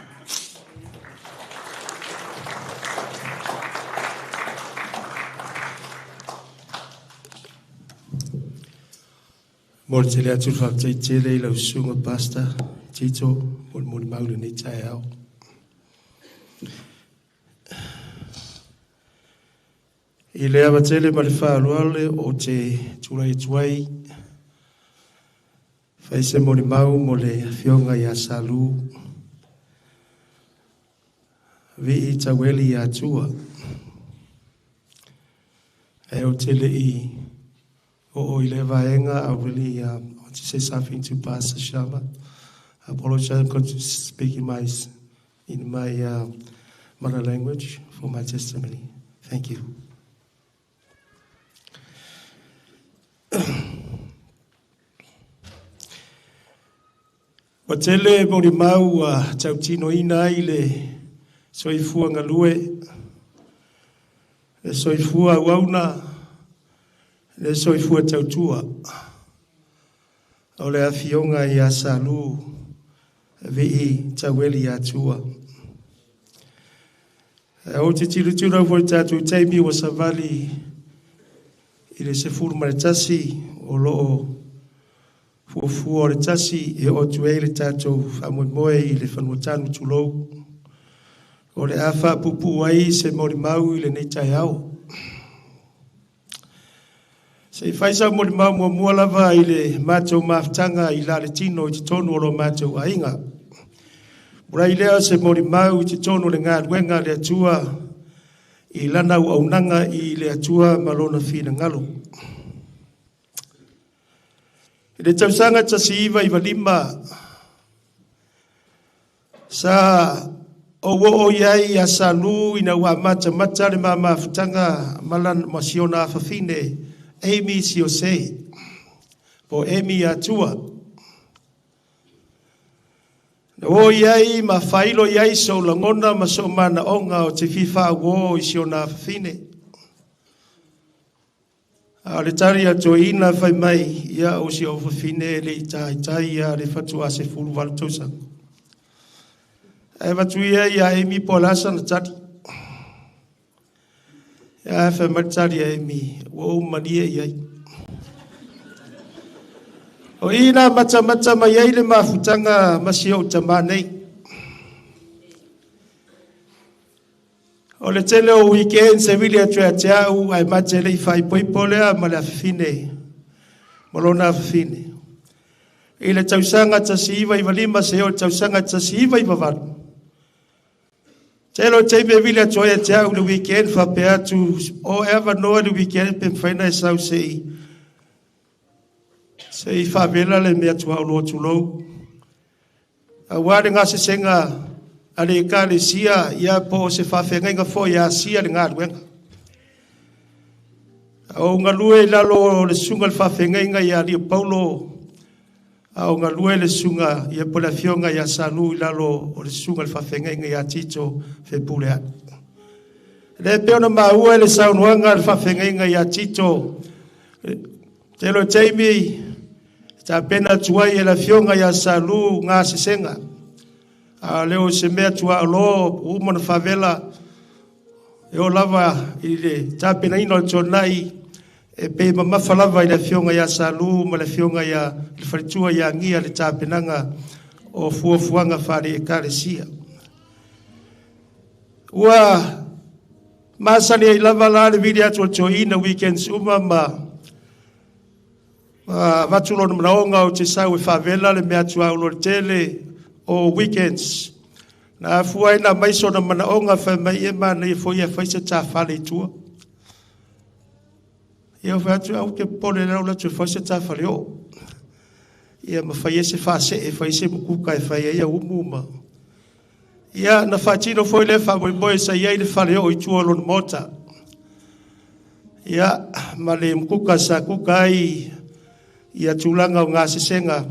Mo le tele atu le faafetai tele i lau susuga Pastor Tito mo le molimau i lenei taeao. I le ava tele ma le faaaloalo ou te tulai atu ai fai se molimau mo le afioga ia Salu Vii Taueli Atua. Ae ou te le i oo i le vaega, I really want to say something to Pastor Sharma. I apologize, I'm going to speak in my mother language for my testimony. Thank you. Ua tele molimau ua tautinoina ai le soifua galue, le soifua auauna, le soifua tautua. O le afioga ia Salu Vii Taueli Atua. Ou te tilotilo foi tatou taimi ua savali i le 11 o loo fuafua o le 1 e oo atu ai le tatou faamoemoe i le fanuatanu tulou. O le a faapuupuu ai se molimau i lenei taeao. Se i fai sau molimau muamua lava i le matou mafutaga i la le tino i totonu o lo matou aiga. Muliai lea se molimau i totonu o le galuega a le Atua i lana auaunaga i le Atua ma lona finagalo. I le tausaga 1995, sa ou oo i ai ia Salu ina ua matamata le mamafutaga ma si ona afafine Amy Siose, po Amy Atua. Na o i ai ma failo i ai sou lagona ma sou manaoga o te fia faauō i si ona afafine. A o le tali a toeaina fai mai, ia o si ou fafine le i taitai ia le faatoa 18 tausaga. Ae avatu ia ia Amy po o le a sana tali. Ia fai mai le tali a Amy, ua ou malie i ai. O i na matamata mai ai le mafutaga ma si ou tamā nei. O le tele o weekend se vili atu ia te au ae mate le i faaipoipo lea ma le afafine, ma lona afafine. I le tausaga 1995 seia oo i le tausaga 1998. Tele o taimi e vili atu ai ia te au i le weekend faapea atu, o e avanoa i le weekend pe mafai ona e sau se i se i faavela le mea tuaolo tulou. Aua le gasesega a le Ekalesia, ia po o se faafeagaiga foi e asia le galuega. A o galue i lalo o le susuga i le faafeagaiga ia Alii Paulo, a o galue le susuga ia po le afioga ia Salu i lalo o le susuga i le faafeagaiga ia Tito Fepuleai. Le pei ona maua i le saunoaga a le faafeagaiga ia Tito, tele o taimi tapena atu ai e le afioga ia Salu gasesega. A leo o se mea tuaolo uma na faavela e oo lava i le tapenaina o le tuanai e pei mamafa lava i le afioga ia Salu ma le afioga ia le faletua ia Gia le tapenaga o fuafuaga faale Ekalesia. Ua masani ai lava la le vili atu o le toeaina weekends uma ma avatu lona manaoga ou te sau e faavela le mea tuaolo le tele o weekends. Na afua ai na mai sona manaoga fai mai e manaia foi e fai se tafale i tua. Ia fai atu au ke pole le atu e fai se tafale o. Ia ma fai e se faasee, e fai se mukuka e fai ai umu ma. Ia na faatino foi le faamoemoe sa i ai le fale o i tua o lona maota. Ia ma le mukuka sa kuka ai ia tulaga o gasesega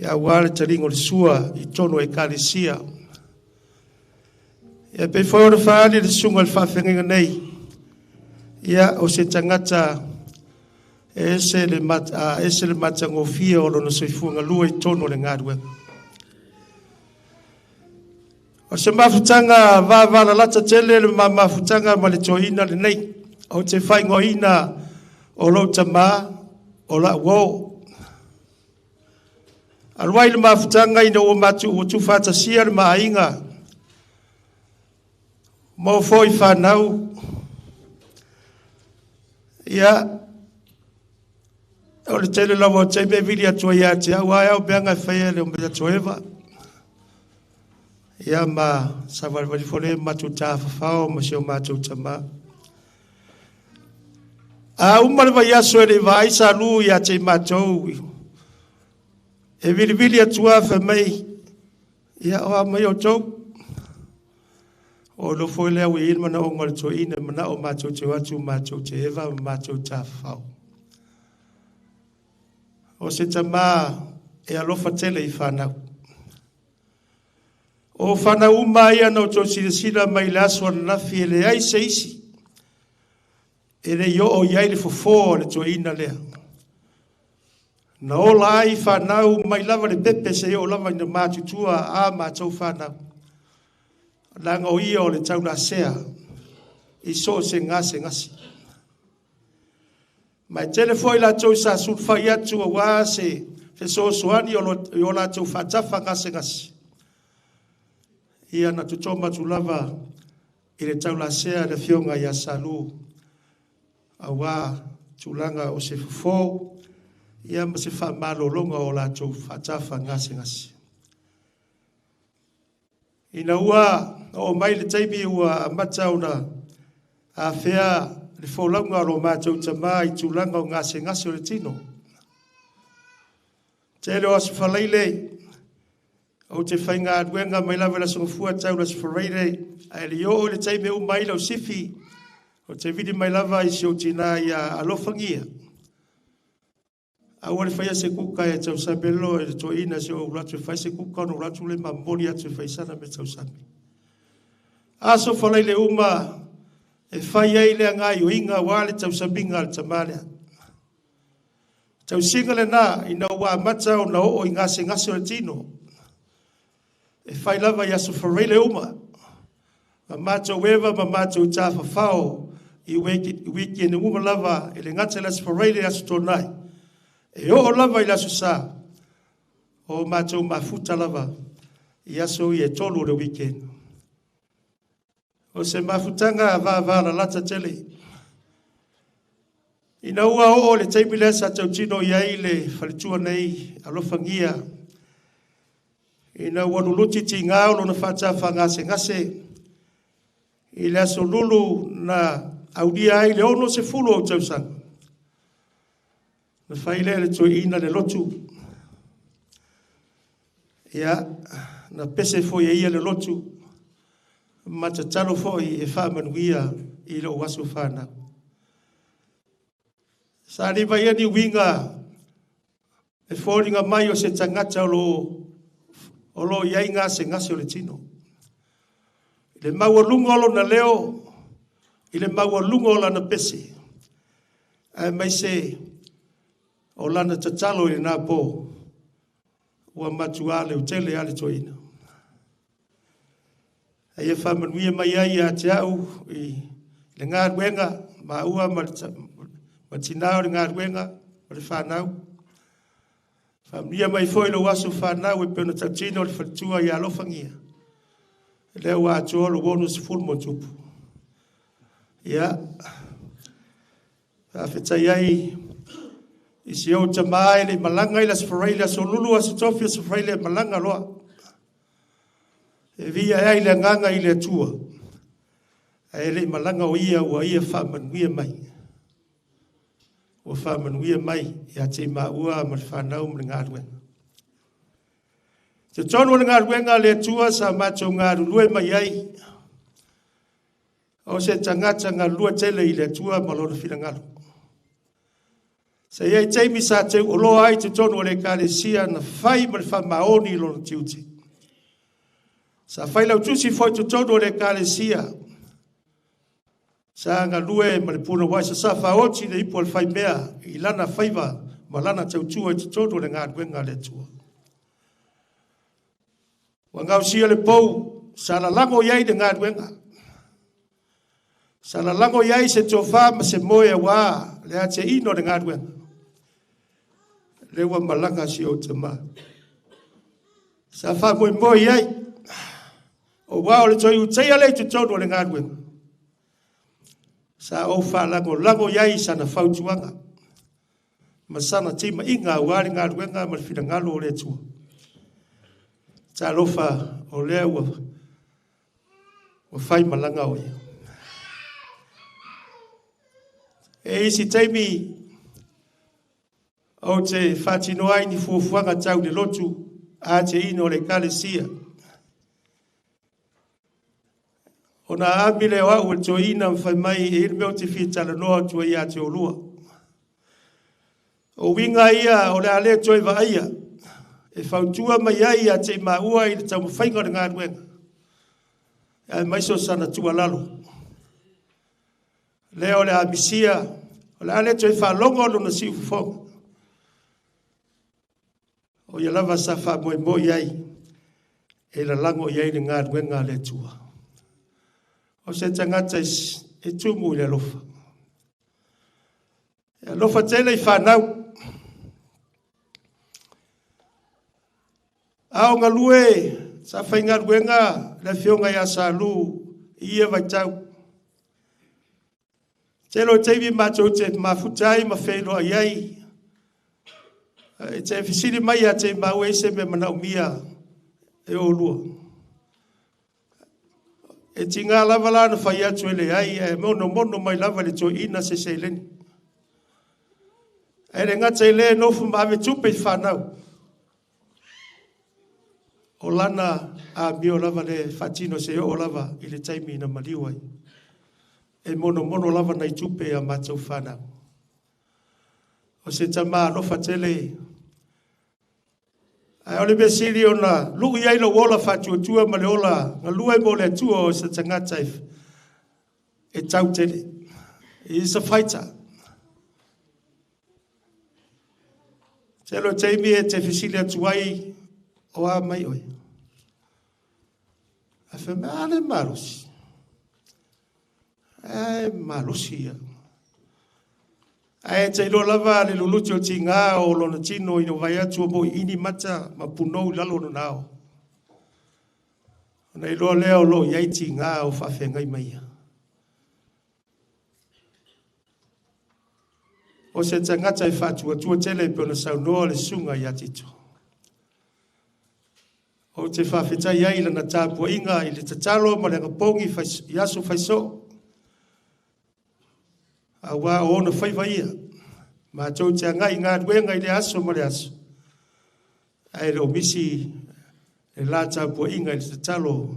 ia aua le taliga o le sua i totonu o Ekalesia. Ia pei foi ona faaali le susuga i le faafeagaiga nei, ia o se tagata e ese le ese le matagofie o lona soifua galue i totonu o le galuega. O se mafutaga vavalalata tele le mafutaga ma le toeaina lenei. Ou te faaigoaina o lou tamā o lau uo. Alu ai le mafutaga ina ua matu ua tuufaatasia le maaiga mo foi whanau. Ia, o le tele lava o taimi e vili atu ai ia te au, ai au peanga e whaia le o mea toeva. Ia ma savalivali fole matu tāwhawhao ma si o mātou tamā. A uma le vaiaso e le vaai sa lu ia te mātou. E vilivili atua wha mai, ia o a mai o tau. O lo foi lea ua i mana o ngā toeaina, mana o mātou te atu, mātou te eva, ma mātou tāwhawhao. O se tamā e alofa tele i whanau. O whanau uma ia na o tō silasila mai le aso ananafi e le ai se isi. E le i oo i ai le fofo o le toeaina lea. Na ola ai whanau mai lava le pepe se i o lava ina mātutua a mātou whanau. Langa o ia o le taulasea i so se ngase ngasi. Mai tele foi latou sa sulufai atu auā se fesoasoani i o latou faatafa gasegase. Ia na totoma atu lava i le taulasea le afioga ia Salu auā tulaga o se fofo ia ma se faamalologa o latou faatafa gasegase. Ina ua oo mai le taimi ua amata ona afea le folauga o lo matou tamā i tulaga o gasegase o le tino. Tele o aso Faraile, ou te faigaluega mai lava i le aso Gafua tau le aso Faraile, ae le i oo i le taimi e uma ai lau sifi, ou te vili mai lava i si ou tinā ia alofagia. Aua le faia se kuka e tausami loa e le toeaina se o atu e fai se kuka ona ou atu le mamoli atu e fai sana me tausami. Aso Faraile uma e fai ai le agaioiga auā le tausamiga a le tamā lea. Tausiga lenā ina ua amata ona oo i gasegase o le tino. E fai lava i aso Faraile uma. Ma matou eva ma matou tāwhawhao i weekend uma lava e le gata i le aso Faraile aso Toonai. E oo lava i le aso Sa o matou mafuta lava i aso ia e 3 o le weekend. O se mafutaga vavalalata tele. Ina ua oo le taimi lea sa tautino i ai le faletua nei alofagia, ina ua luluti tigā o lona faatafagasegase i le aso Lulu na aulia ai le 60 o tausaga. Na fai lea e le toeaina le lotu. Ia, na pese foi e ia le lotu, ma tatalo foi e faamanuia i lou aso fanau. Sa lima ia ni uiga e foliga mai o se tagata o lo i ai gasegase o le tino. I le maualuga o lona leo, i le maualuga o lana pese, aemaise o lana tatalo i lena pō, ua matua leotele lava le toeaina. A ia faamanuia mai ai ia te au i le galuega, maua ma le tinā o le galuega ma le fanau. Faamanuia mai foi lou aso fanau e pei ona tautino le faletua ia alofagia. Lea ua atoa lou 60+. Ia, faafetai ai i si ou tamā e le i malaga i le Aso Faraile, Aso Lulu, Aso Tofi, Aso Faraile e malaga loa. E via ai le agaga i le Atua, ae le i malaga o ia ua ia faamanuia mai. Ua faamanuia mai ia te maua ma le fanau ma le galuega. Totonu o le galuega a le Atua sa matou galulue mai ai, o se tagata galulue tele i le Atua ma lona finagalo. Sa i ai taimi sa teuoloa ai totonu o le ekalesia na fai ma le faamaoni i lona tiute. Sa fai lautusi foi totonu o le ekalesia. Sa galue ma le punouai sa safaoti le ipu o le faimea i lana faiva ma lana tautua i totonu o le galuega a le Atua. Ua gausia le pou, sa lalago i ai le galuega. Sa lalago i ai se tofa ma se moe auā le atēina o le galuega. Le ua malaga si ou tamā. Sa faamoemoe i ai, o uā o le toe utaia lea i totonu o le galuega. Sa ou faalagolago i ai i sana fautuaga ma sana timaiga auā le galuega ma le finagalo o le Atua. Talofa o lea ua fai malaga o ia. E isi taimi ou te faatinoa ai ni fuafuaga tau le lotu atēina o le ekalesia. Ona aami lea o au e le toeaina ma fai mai e i ai le mea ou te fia talanoa atu ai ia te oulua. O uiga ia o le a le toe vaaia e fautua mai ai ia te i maua i le taumafaiga o le galuega, aemaise o sana tuualalo. Lea o le a misia, o le a le toe faalogo lona siufofoga. O ia lava sa faamoemoe i ai, e lalago i ai le galuega a le Atua. O se tagata e tumu i le alofa. E alofa tele i fanau. A o galue, sa faigaluega le afioga ia Salu i ia vaitau. Tele o taimi matou te mafuta ai ma feiloai ai. E te fesili mai ia te maua e se mea manaomia e oulua. E tiga lava la na fai atu e leai, e monomono mai lava le toeaina se seleni. Ae le gata i lea nofo ma ave tupe i fanau. O lana amio lava le faatino se oo lava i le taimi na maliu ai. E monomono lava nai tupe a matou fanau. O se tamā alofa tele. Ae o le mea sili ona lu'i ai lou ola faatuatua ma le ola galue mo le Atua o se tagata e tau tele. He is a fighter. Tele o taimi e te fesili atu ai o a mai oe. A fai mai, a le malosi. E malosi ia. Ae tailoa lava le luluti o tigā o lona tino ina vai atu o mo ini mata ma punou i lalo o lona ao. Ona iloa lea o lo o i ai tiga o faafeagai ma ia. O se tagata e faatuatua tele e pei ona saunoa le susuga ia Tito. Ou te faafetai ai i lana tapuaiga i le tatalo ma le agapogi i aso faisoo. Auā o ona faiva ia, matou te agai i galuega i le aso ma le aso, ae le o misi le la tapuaiga i le tatalo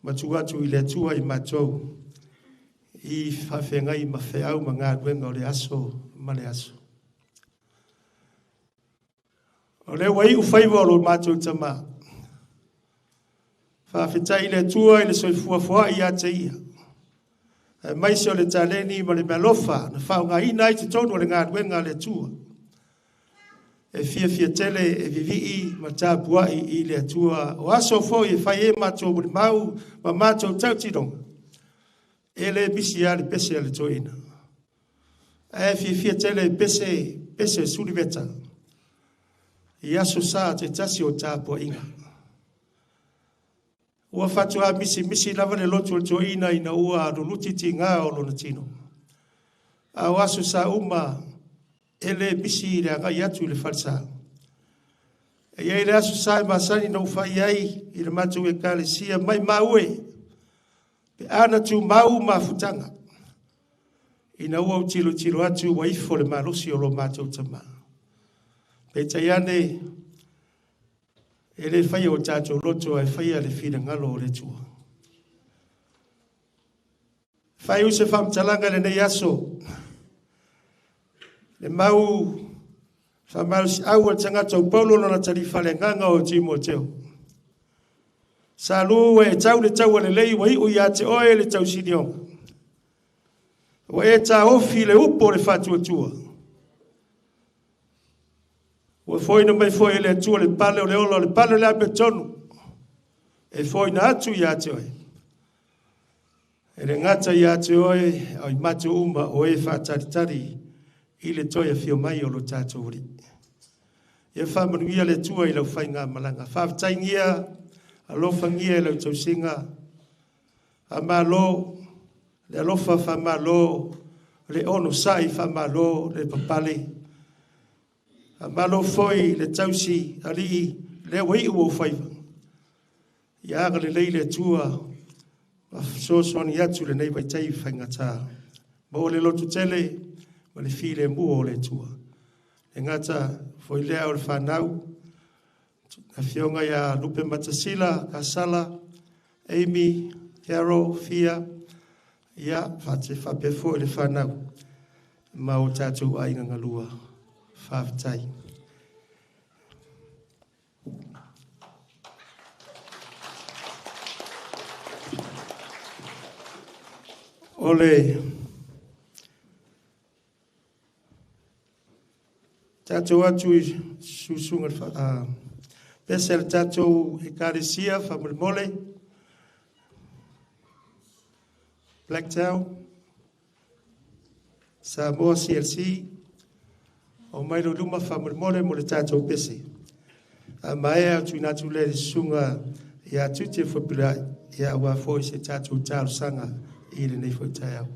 ma tuu atu i le Atua i matou i faafeagai ma feau ma galuega o le aso ma le aso. O lea ua iu faiva o lo matou tamā. Faafetai i le Atua i le soifua foai ia te ia, aemaise o le taleni ma le mealofa na faaaogaina ai totonu o le galuega a le Atua. E fiafia tele e vivii ma tapuai i le Atua. O aso foi e fai ai matou molimau ma matou tautinoga, e le misi lava le pese a le toeaina. Ae fiafia tele e pese, pese Suliveta i aso sa te tasi o tapuaiga. Ua faatoa misimisi lava le loto o le toeaina ina ua luluti tiga o lona tino. A o aso sa uma e le misi le agai atu i le falesa. E i ai le aso sa e masani na ou fai ai i le matou ekalesia, mai maue pe a na tumau mafutaga ina ua ou tilotilo atu ua ifo le malosi o lo matou tama. Peitai ane, e le faia o tatou loto ae faia le finagalo o le Atua. Fai se faamatalaga i lenei aso, le mau faamalosiau a le tagata o Paulo lona talifaleagaga o Timoteo. Sa lu e tau le taua lelei ua iu ia te oe le tausinioga. Ua e taofi le upu o le faatuatua. Ua foina mai foi e le Atua le pale o le ola o le pale o le amiotonu e foina atu ia te oe. E le gata ia te oe, au i matou uma o e faatalitali i le toe afio mai o lo tatou Alii. Ia faamanuia le Atua i lau faigamalaga. Faafetaingia, alofagia e lau tausiga. Faamalo le alofa, faamalo le onosai, faamalo le papale. Faamalo foi le tausi alii, lea ua iu ou faiva. Ia agalelei le Atua, ma fesoasoani atu lenei vaitaimi faigata. Maua le loto tele ma le filemu o le Atua. E gata foi lea o le whanau, afioga ia Lupe Matasila, Kasala, Amy, Carol, Fia, ia whate whapea foi le whanau, ma o tātou aiga galua. Faafetai. O le tātou atu i susuga pese le tātou ekalesia faamolemole Blacktown Samoa CLC o mai lo luma faamolemole mo le tātou pese. A maea tuuina atu lea i le susuga ia Tuti e Fepuleai ia aua foi se tātou talosaga i lenei foi taeao.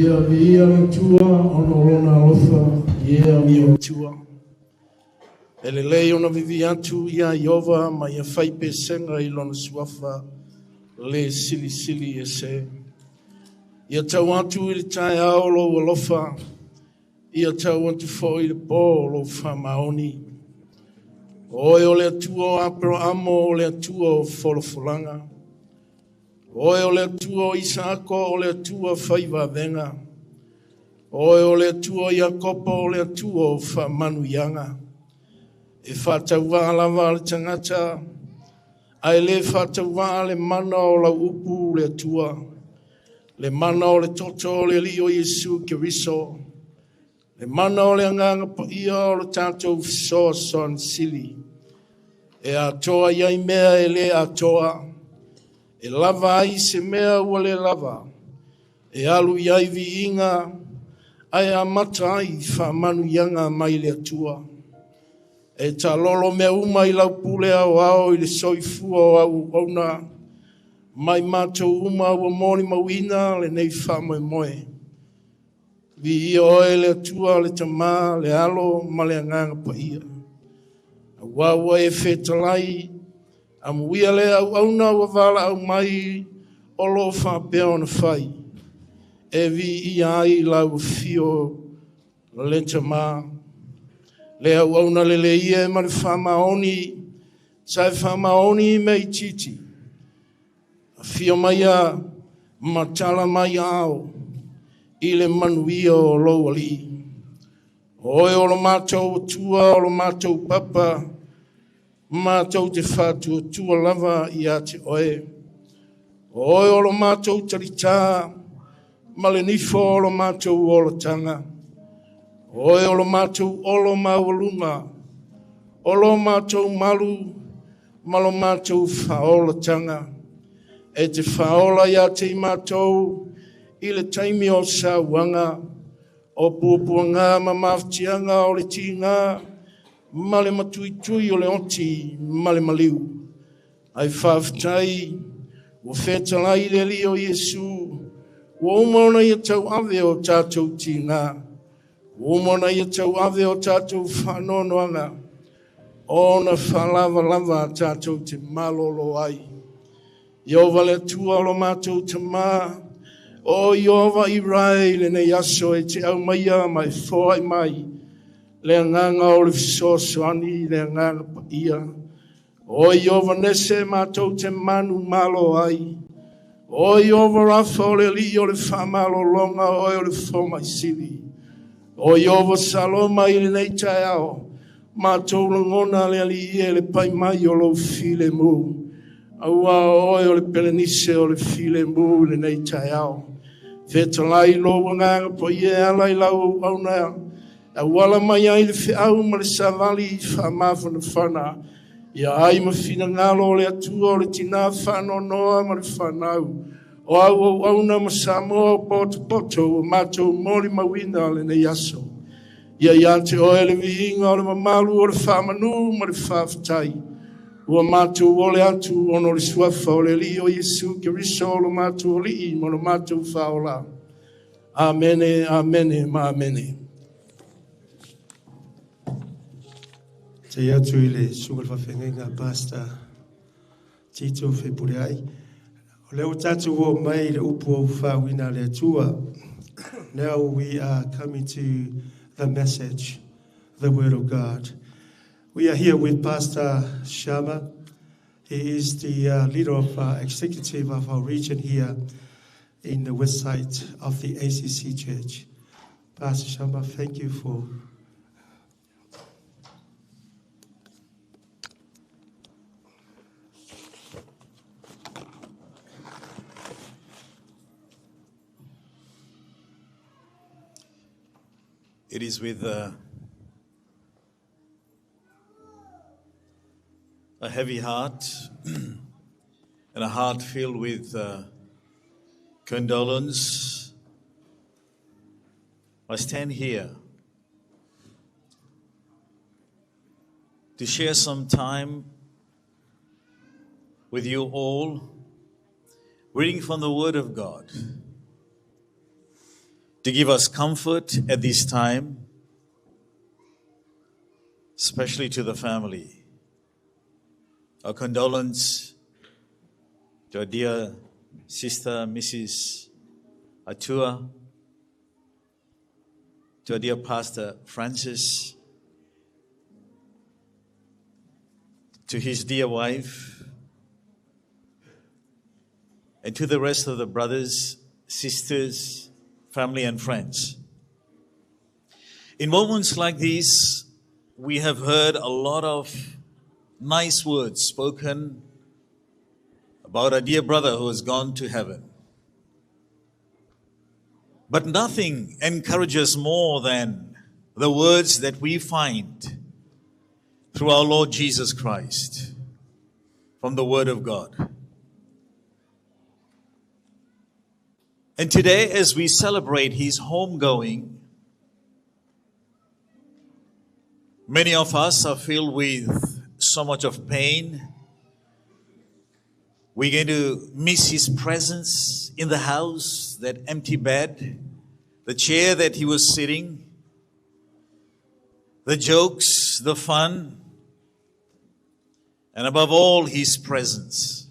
Ia via le tua ona o lona alofa, ia mio tua. E lelei ona vivi atu ia Iova ma ia fai pesenga i lona suafa le silisili e se. Ia tau atu i le taeao lou alofa, ia tau atu foi i le pō lou faamaoni. O oe o le Atua o Aperahamo, o le Atua o folafolaga. O oe o le Atua o Isaako, o le Atua faivavega. O oe o le Atua o Iakopo, o le Atua o faamanuiaga. E faatauvaa lava le tagata, ae le faatauvaa le mana o lau upu le Atua, le mana o le toto o le Alii o Iesu Keriso, le mana o le agaga paia o le tatou fesoasoani sili. E atoa iai mea e le atoa, e lava ai se mea ua le lava, e alu iai viiga, ae amata ai faamanuiaga mai le Atua. E talolo mea uma i lau pule ao ao i le soifua o au auauna, mai matou uma ua molimauina lenei faamoemoe. Viia oe le Atua, le Tamā, le Alo ma le Agaga Paia. Auā ua e fetalai, amuia le auauna ua valaau mai o loo faapea ona fai. E viia ai lau afio le Tamā. Le auauna lelei e ma le faamaoni, sa e faamaoni me i titi. Afio mai a matala mai ao, i le manuia o lou alii. O oe o lo matou Atua, o lo matou papa, matou te faatuatua lava ia te oe. O oe o lo matou talitā ma le nifo o lo matou olataga. O oe o lo matou olo maualuga, o lo matou malu ma lo matou faaolataga. E te faaola ia te i matou i le taimi o sauaga, o puapuaga ma mafatiaga o le tiga, ma le matuitui o le oti ma le maliu. Ae faafetai ua fetalai le Alii o Iesu, ua uma ona ia tauave o tatou tiga, ua uma ona ia tauave o tatou faanoanoaga, ona faalavalava tatou te malolo ai. Ieova le Atua o lo matou Tamā, o Ieova i rai lenei aso e te aumaia ma e foai mai, le agaga o le fesoasoani, le agaga paia. O Ieova Nese matou te manumalo ai. O Ieova Rafa o le Alii o le faamalologa, oe o le fomai sili. O Ieova Saloma i lenei taeao, matou lagona le Alii e le pai mai o lou filemu. Aua o oe o le pelenise o le filemu i lenei taeao. Fetalai lou agaga paia e ala i lau auauna, auala mai ai le feau ma le savali faamafanafana. Ia ai ma finagalo o le Atua o le tina faanoanoa ma le fanau. O au auauna ma Samoa o potopoto ua matou molimauina lenei aso. Ia ia te oe le viiga o le mamalu o le faamanu ma le faafetai. Ua matou ole atu ona o le suafa o le Alii o Iesu Keriso o lo matou Alii ma lo matou Faaola. Amene, amene ma amene. Te atu i le susuga le faafeagaiga Pastor Tito Fepuleai. O lea ua tatou oo mai i le upu o faauina a le Atua. Now we are coming to the message, the word of God. We are here with Pastor Shama. He is the leader of executive of our region here in the west side of the ACC Church. Pastor Shama, thank you for It is with a heavy heart and a heart filled with condolence. I stand here to share some time with you all, reading from the Word of God, to give us comfort at this time, especially to the family. Our condolence to our dear sister, Mrs. Atua, to our dear Pastor Francis, to his dear wife, and to the rest of the brothers, sisters, family, and friends. In moments like these, we have heard a lot of nice words spoken about our dear brother who has gone to heaven. But nothing encourages more than the words that we find through our Lord Jesus Christ from the Word of God. And today, as we celebrate his homegoing, many of us are filled with so much of pain. We're going to miss his presence in the house, that empty bed, the chair that he was sitting, the jokes, the fun, and above all, his presence.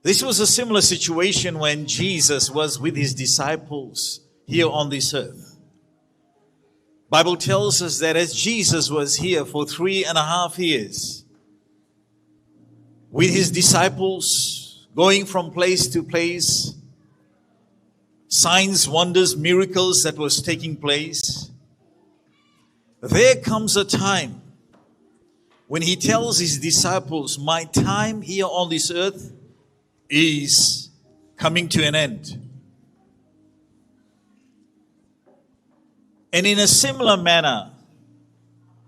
This was a similar situation when Jesus was with his disciples here on this earth. Bible tells us that as Jesus was here for 3.5 years, with his disciples, going from place to place, signs, wonders, miracles that was taking place, there comes a time When he tells his disciples, My time here on this earth is coming to an end. And in a similar manner,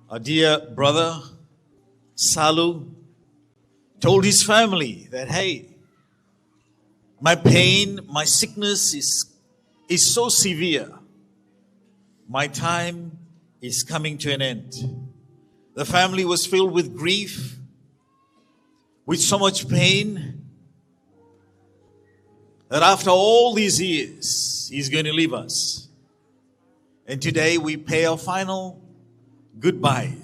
our dear brother Salu told his family that, hey, my pain, my sickness is, is so severe. My time is coming to an end. The family was filled with grief, with so much pain, that after all these years, he's going to leave us. And today we pay our final goodbye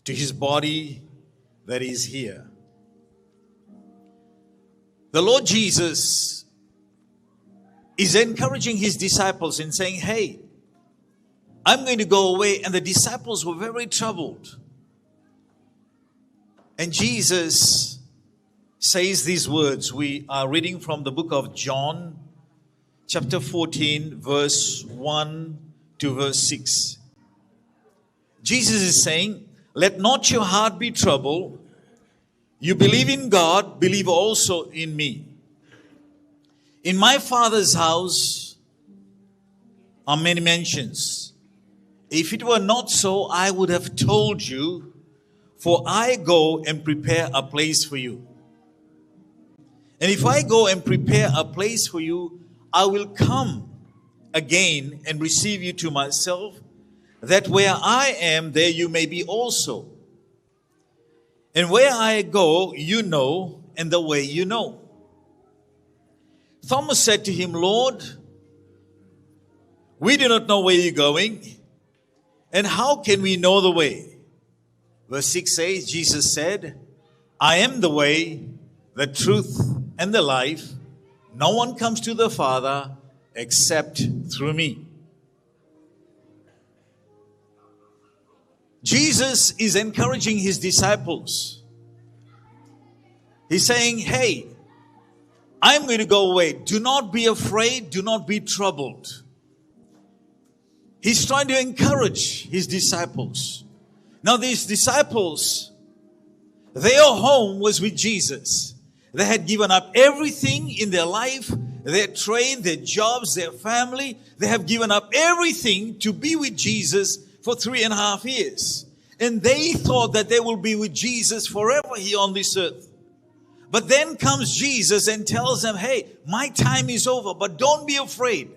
to his body that is here. The Lord Jesus is encouraging his disciples and saying, Hey, I'm going to go away. And the disciples were very troubled. And Jesus says these words. We are reading from the book of John, chapter 14, verse 1 to verse 6. Jesus is saying, Let not your heart be troubled. You believe in God, believe also in me. In my Father's house are many mansions. If it were not so, I would have told you, for I go and prepare a place for you. And if I go and prepare a place for you, I will come again and receive you to myself, that where I am, there you may be also. And where I go, you know, and the way you know. Thomas said to him, Lord, we do not know where you're going, and how can we know the way? Verse 6 says, Jesus said, I am the way, the truth, and the life. No one comes to the Father except through me. Jesus is encouraging his disciples. He's saying, Hey, I'm going to go away. Do not be afraid. Do not be troubled. He's trying to encourage his disciples. Now, these disciples, their home was with Jesus. They had given up everything in their life, their trade, their jobs, their family. They have given up everything to be with Jesus for 3.5 years. And they thought that they will be with Jesus forever here on this earth. But then comes Jesus and tells them, hey, my time is over, but don't be afraid.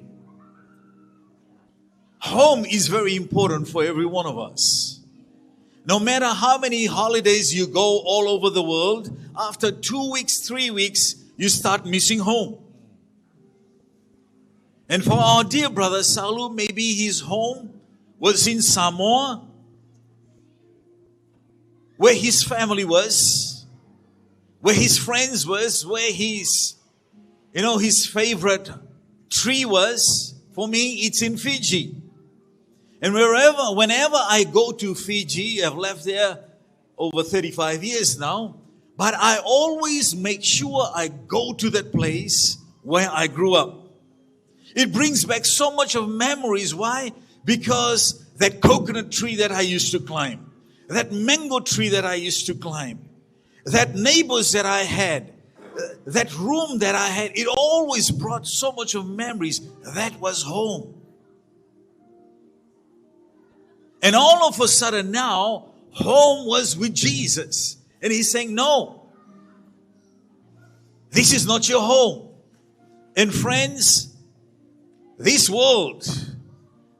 Home is very important for every one of us. No matter how many holidays you go all over the world, after 2 weeks, 3 weeks, you start missing home. And for our dear brother Salu, maybe his home was in Samoa, where his family was, where his friends was, where his, you know, his favorite tree was. For me, it's in Fiji. And wherever, whenever I go to Fiji, I've left there over 35 years now, but I always make sure I go to that place where I grew up. It brings back so much of memories. Why? Because that coconut tree that I used to climb, that mango tree that I used to climb, that neighbors that I had, that room that I had, it always brought so much of memories. That was home. And all of a sudden now, home was with Jesus. And he's saying, no, this is not your home. And friends, this world,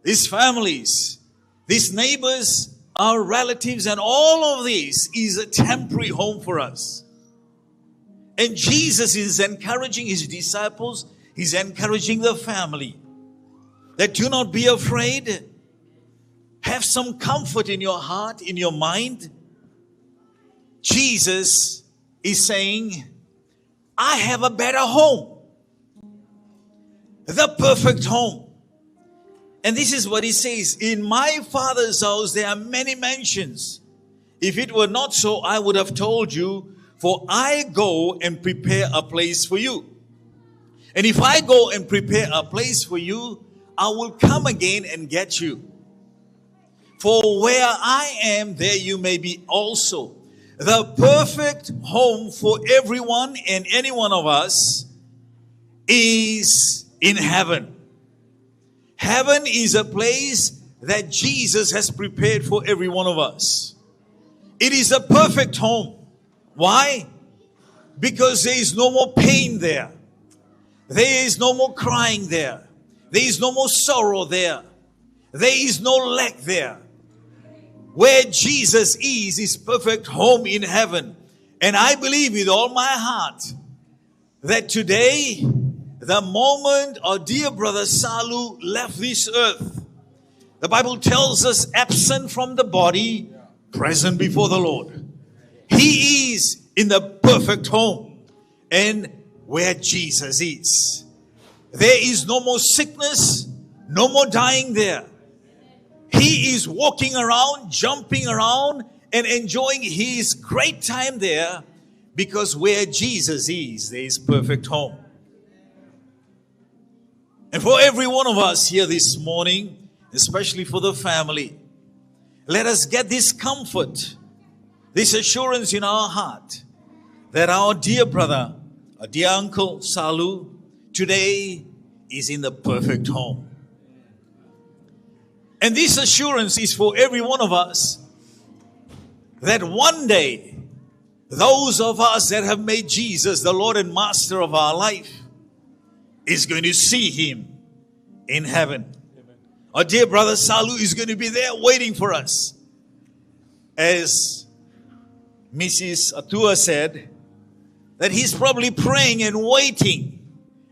these families, these neighbors, our relatives, and all of this is a temporary home for us. And Jesus is encouraging his disciples, he's encouraging the family, that do not be afraid. Have some comfort in your heart, in your mind. Jesus is saying, I have a better home. The perfect home. And this is what he says, in my Father's house there are many mansions. If it were not so, I would have told you, for I go and prepare a place for you. And if I go and prepare a place for you, I will come again and get you. For where I am, there you may be also. The perfect home for everyone and any one of us is in heaven. Heaven is a place that Jesus has prepared for every one of us. It is a perfect home. Why? Because there is no more pain there. There is no more crying there. There is no more sorrow there. There is no lack there. Where Jesus is, his perfect home in heaven. And I believe with all my heart that today, the moment our dear brother Salu left this earth, the Bible tells us absent from the body, present before the Lord. He is in the perfect home and where Jesus is. There is no more sickness, no more dying there. He is walking around, jumping around, and enjoying his great time there, because where Jesus is, there is perfect home. And for every one of us here this morning, especially for the family, let us get this comfort, this assurance in our heart that our dear brother, our dear uncle Salu, today is in the perfect home. And this assurance is for every one of us that one day, those of us that have made Jesus the Lord and Master of our life is going to see him in heaven. Amen. Our dear brother Salu is going to be there waiting for us. As Mrs. Atua said, that he's probably praying and waiting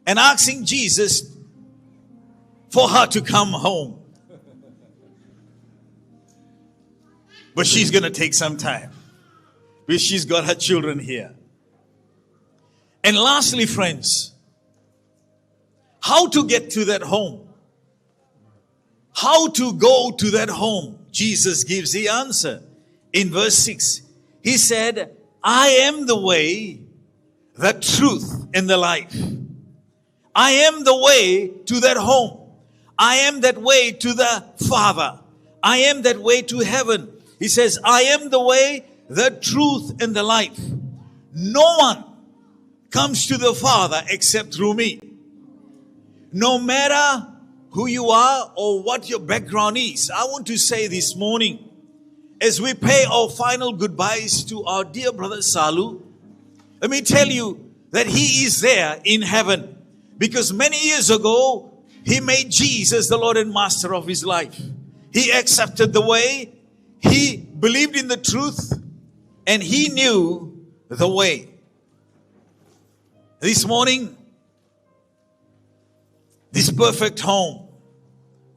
and asking Jesus for her to come home. But she's going to take some time because she's got her children here. And lastly, friends, how to get to that home? How to go to that home? Jesus gives the answer in verse 6. He said, I am the way, the truth, and the life. I am the way to that home. I am that way to the Father. I am that way to heaven. He says, I am the way, the truth, and the life. No one comes to the Father except through me. No matter who you are or what your background is, I want to say this morning, as we pay our final goodbyes to our dear brother Salu, let me tell you that he is there in heaven, because many years ago, he made Jesus the Lord and Master of his life. He accepted the way, he believed in the truth, and he knew the way. This morning, this perfect home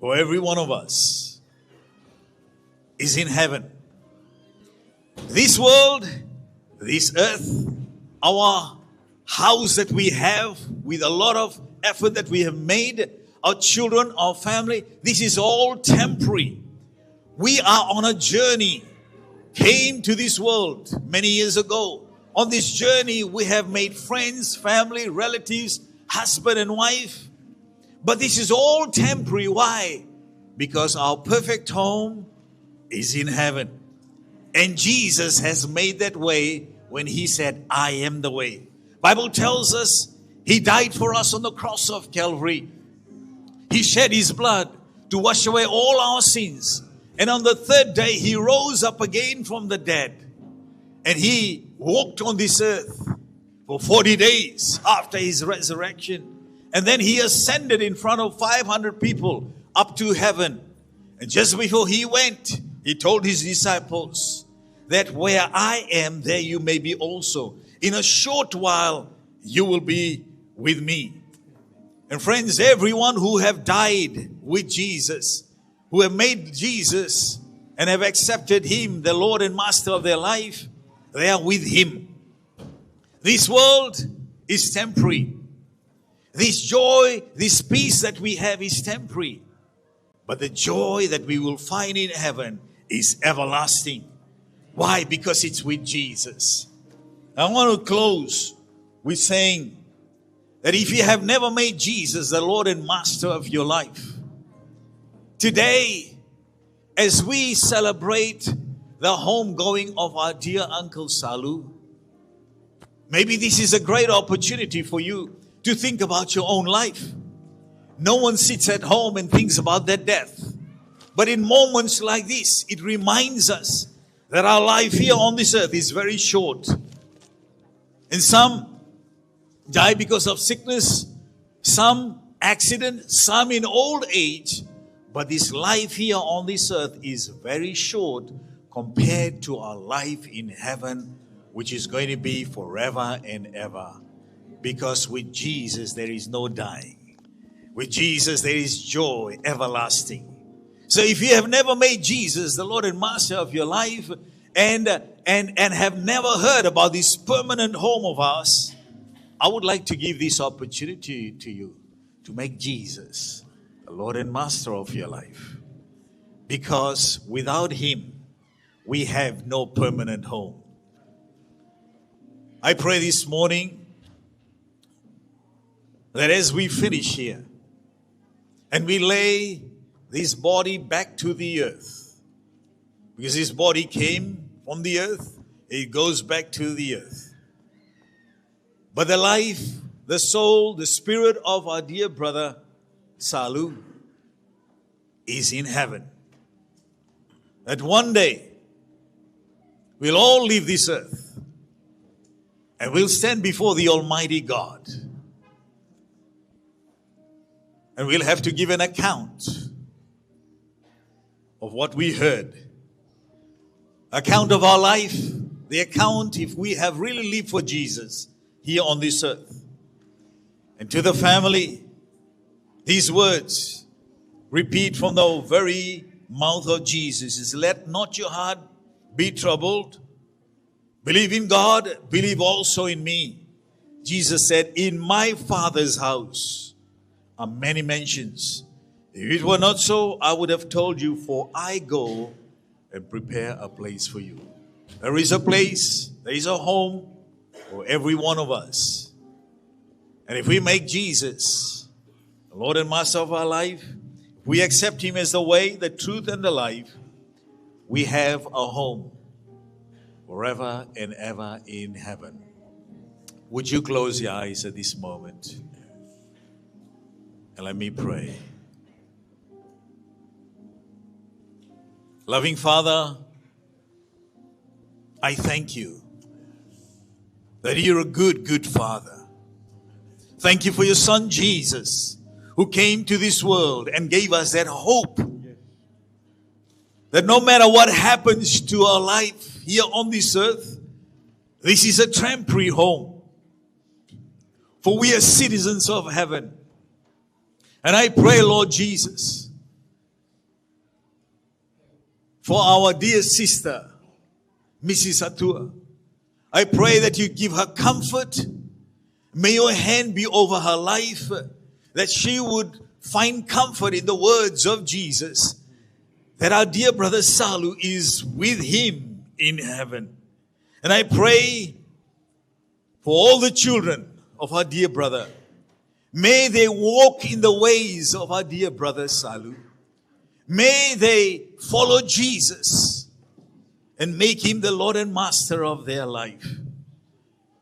for every one of us is in heaven. This world, this earth, our house that we have with a lot of effort that we have made, our children, our family, this is all temporary. We are on a journey, came to this world many years ago. On this journey, we have made friends, family, relatives, husband and wife. But this is all temporary. Why? Because our perfect home is in heaven. And Jesus has made that way when he said, I am the way. Bible tells us he died for us on the cross of Calvary. He shed his blood to wash away all our sins. And on the third day, he rose up again from the dead. And he walked on this earth for 40 days after his resurrection. And then he ascended in front of 500 people up to heaven. And just before he went, he told his disciples that where I am, there you may be also. In a short while, you will be with me. And friends, everyone who have died with Jesus, who have made Jesus and have accepted him, the Lord and Master of their life, they are with him. This world is temporary. This joy, this peace that we have is temporary. But the joy that we will find in heaven is everlasting. Why? Because it's with Jesus. I want to close with saying that if you have never made Jesus the Lord and Master of your life, today, As we celebrate the homegoing of our dear Uncle Saalu, maybe this is a great opportunity for you to think about your own life. No one sits at home and thinks about their death. But in moments like this, it reminds us that our life here on this earth is very short. And some die because of sickness, some accident, some in old age. But this life here on this earth is very short compared to our life in heaven, which is going to be forever and ever. Because with Jesus, there is no dying. With Jesus, there is joy everlasting. So if you have never made Jesus the Lord and Master of your life and have never heard about this permanent home of ours, I would like to give this opportunity to you to make Jesus the Lord and Master of your life. Because without Him, we have no permanent home. I pray this morning that as we finish here and we lay this body back to the earth, because this body came from the earth, it goes back to the earth. But the life, the soul, the spirit of our dear brother Saalu is in heaven. That one day we'll all leave this earth and we'll stand before the Almighty God. And we'll have to give an account of what we heard. Account of our life, the account if we have really lived for Jesus here on this earth. And to the family, these words repeat from the very mouth of Jesus is, let not your heart be troubled. Believe in God, believe also in me. Jesus said, in my Father's house are many mansions. If it were not so, I would have told you, for I go and prepare a place for you. There is a place, there is a home for every one of us. And if we make Jesus the Lord and Master of our life, if we accept Him as the way, the truth, and the life, we have a home forever and ever in heaven. Would you close your eyes at this moment? And let me pray. Loving Father, I thank you that you're a good, good Father. Thank you for your Son, Jesus, who came to this world and gave us that hope that no matter what happens to our life here on this earth, this is a temporary home. For we are citizens of heaven. And I pray, Lord Jesus, for our dear sister, Mrs. Atua. I pray that you give her comfort. May your hand be over her life, that she would find comfort in the words of Jesus, that our dear brother Saalu is with him in heaven. And I pray for all the children of our dear brother. May they walk in the ways of our dear brother Saalu. May they follow Jesus and make him the Lord and Master of their life.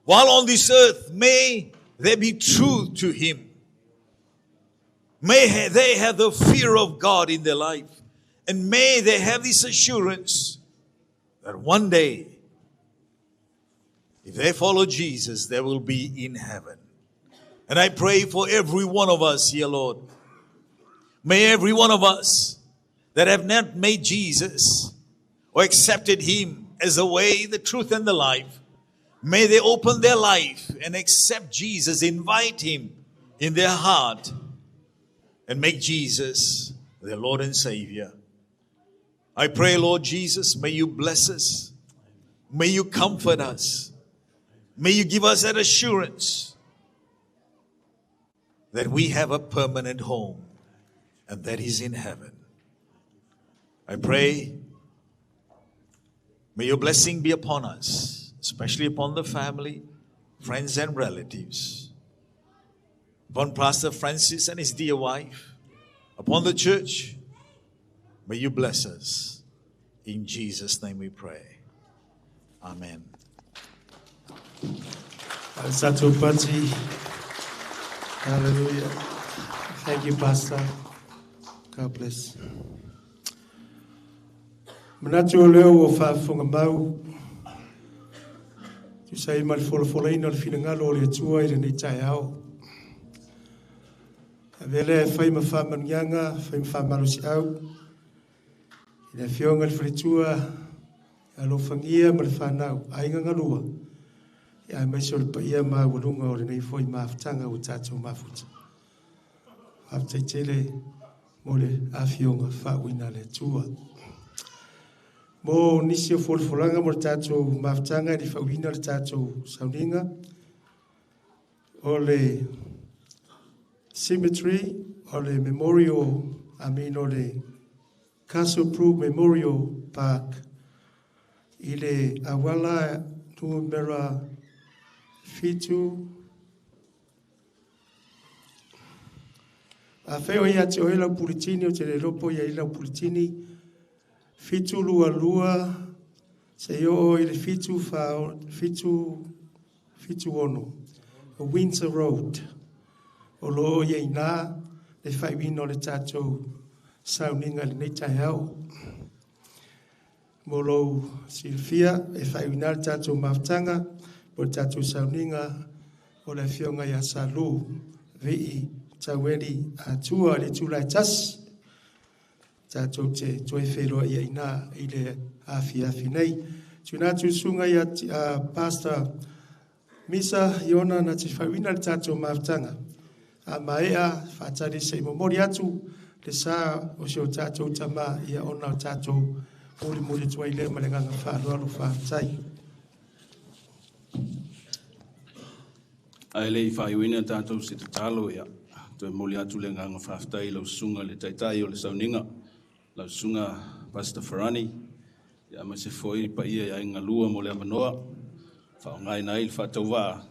While on this earth, may they be true to him. May they have the fear of God in their life. And may they have this assurance that one day, if they follow Jesus, they will be in heaven. And I pray for every one of us here, Lord. May every one of us that have not made Jesus or accepted him as the way, the truth, and the life, may they open their life and accept Jesus, invite him in their heart, and make Jesus their Lord and Savior. I pray, Lord Jesus, may you bless us. May you comfort us. May you give us that assurance that we have a permanent home, and that is in heaven. I pray, may your blessing be upon us, especially upon the family, friends and relatives, upon Pastor Francis and his dear wife, upon the church, May you bless us. In Jesus' name we pray. Amen. Hallelujah. Thank you, Pastor. God bless. Manatu o leo o whaafonga mau. Tu sai ma le folafolaina o le finagalo o le Atua i lenei taeao. Avea lea e fai ma faamanuiaga, fai ma faamalosiau. I le afioga i le faletua, alofagia ma le whanau, aiga galua. Ia aemaise o le paia maualuga o lenei foi mafutaga ua tatou mafuta. Faafetai tele mo le afioga faauuina a le Atua. Mo nisi o folafolaga mo le tatou mafutaga e le faauuina le tatou sauniga, o le cemetery, o le memorial, I mean o le Castle Memorial Park i le auala numera 7. Afai o ia te oe lau puletini, ou te le iloa po o i ai lau puletini, 722 seia oo i le 776 Windsor Road. O lo o i ai i ina le faaiuina o le tatou sauniga i lenei taeao. Mo lou silafia, e faaiuina ai le tatou mafutaga mo le tatou sauniga o le afioga ia Salu Vii Taueli Atua i le itula e 1. Tatou te toe feiloai ai i ina i le afiafi nei. Tuuina atu i le susuga ia Pastor Misa Iona na te faaiuina le tatou mafutaga. A maea, faatali se i momoli atu le sa o si o tatou tama ia ona o tatou mulimuli atu ai lea ma le agaga faaaloalo. Faafetai. Ae le i faaiuina tatou se tatalo, ia, toe momoli atu le agaga faafetai i lau susuga i le Taitai o le Sauniga, lau susuga Pastor Farani, ia aemaise foi le paia i aiga galua mo le avanoa, faaaogaina ai le faatauvaa,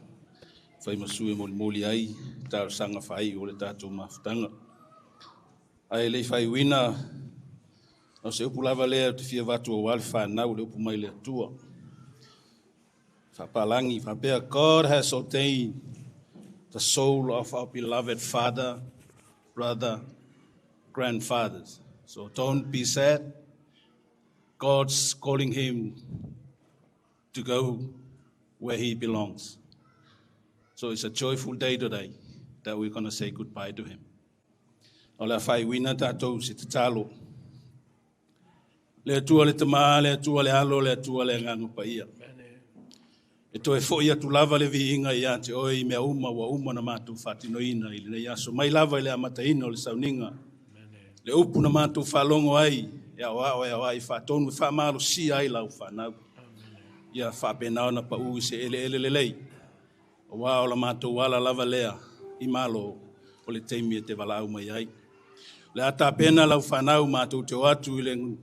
fai ma sui e molimoli ai talosaga faaiu o le tatou mafutaga. Ae le i faaiuina, o se upu lava lea ou te fia avatu aua le fanau, le upu mai le Atua. Faapalagi faapea, God has ordained the soul of our beloved father, brother, grandfathers. So don't be sad. God's calling him to go where he belongs. So it's a joyful day today that we're going to say goodbye to him. O le a faaiuina tatou se tatalo. Le Atua le Tama, le Atua le Alo, le Atua le Agaga Paia. E toe foi atu lava le viiga ia te oe i mea uma ua uma na matou faatinoina i lenei aso mai lava i le amataina o le sauniga. Le upu na matou faalogo ai e aoao e aoai faatonu e faamalosia ai lau fanau. Ia faapena ona pau i se eleele lelei. Aua o la matou ala lava lea i Malo o le taimi e te valaau mai ai. O le a tapena lau fanau matou te o atu i le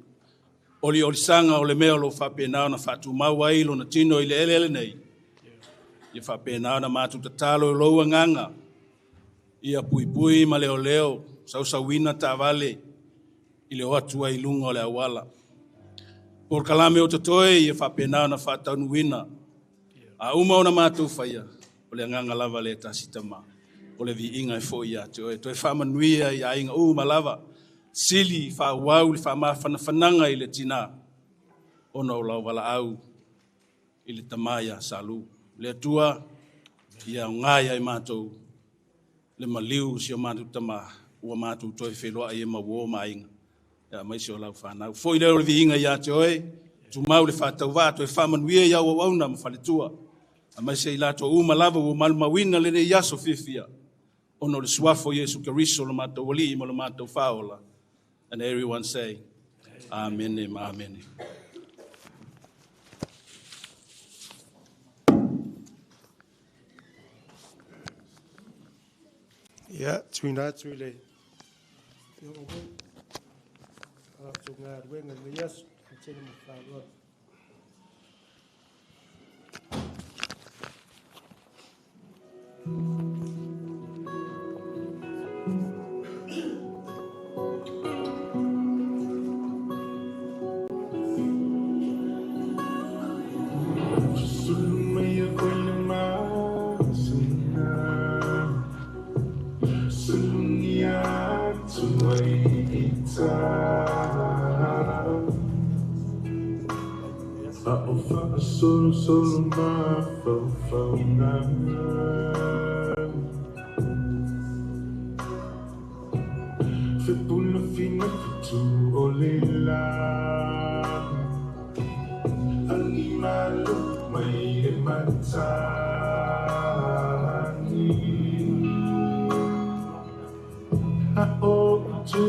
oliolisaga o le mea o lo o faapena ona faatumau ai lona tino i le eleele nei. Ia faapena ona matou tatalo i lou agaga, ia puipui ma leoleo, sausauina taavale i le o atu ai i luga o le auala. Polokalame o totoe ia faapena ona faataunuuina. A uma ona matou faia, o le agaga lava lea tasi tama, o le viiga e foi ia te oe. Toe faamanuia i aiga uma lava, sili faaauau le faamafanafanaga i le tina, ona o lau valaau i le tama ia Salu. Le Atua, ia aoga ia i matou le maliu o si o matou tama, ua matou toe feiloai e ma uo ma aiga, aemaise o lau fanau. Foi lea o le viiga ia te oe, tumau le faatauvaa, toe faamanuia i au auauna ma faletua, aemaise i latou uma lava ua malumauina lenei aso fiafia, ona o le suafa o Iesu Keriso lo matou Alii ma lo matou Faaola. And everyone say, Amene ma Amene. Ia, tuuina atu i le Afioga foi, a latou galuega i lenei aso, faatele ma le faaaloalo. Solo solo ma fa fa na. Fe pula fina fitu o le la. Animalo mai e matani. A o tu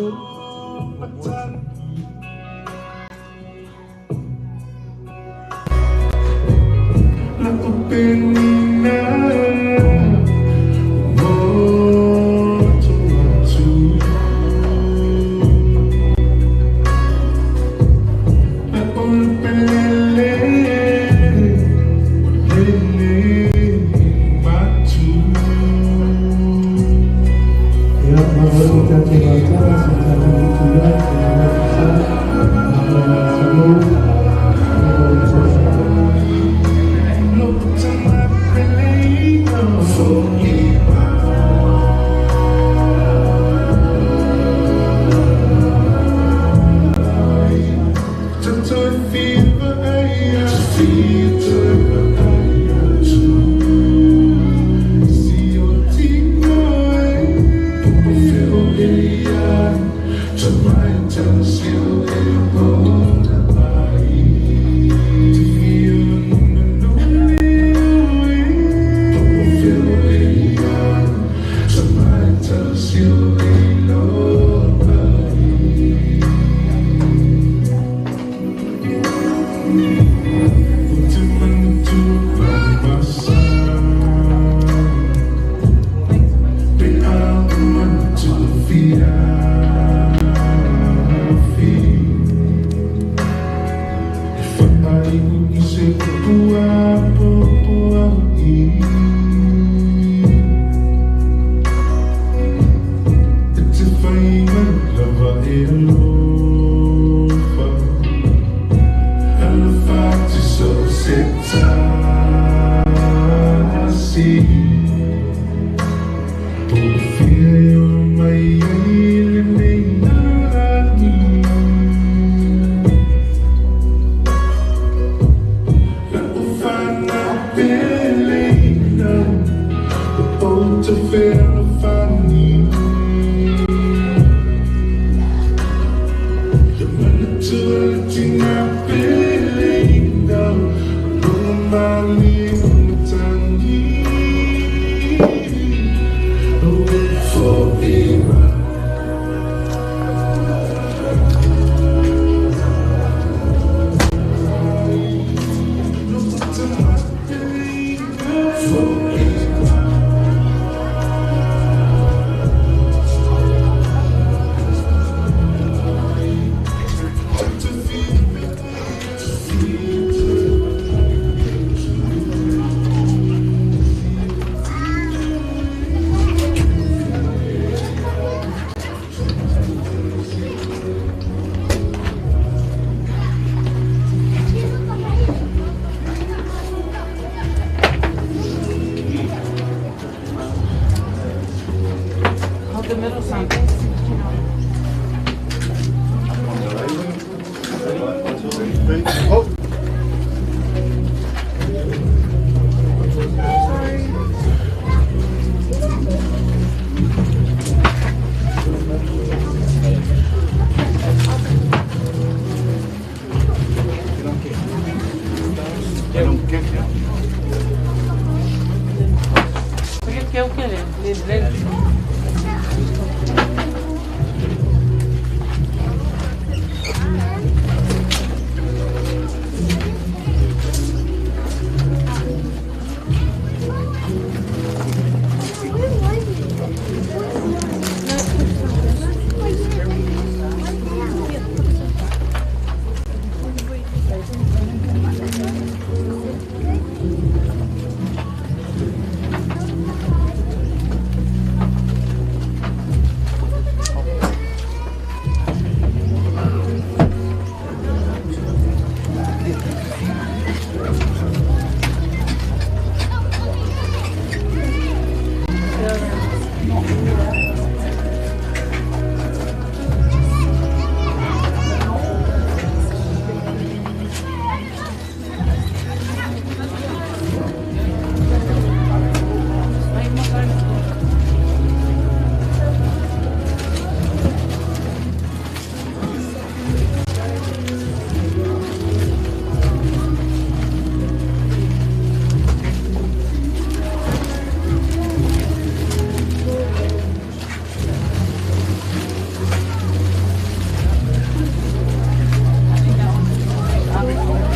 matani. La openina moto atu. La olopelele olele matu. Ia, malo le tatou vatala se tatou utu ai i le sa, malo le salou, malo le tofa. Hold the middle some. Oh. Porque o que é?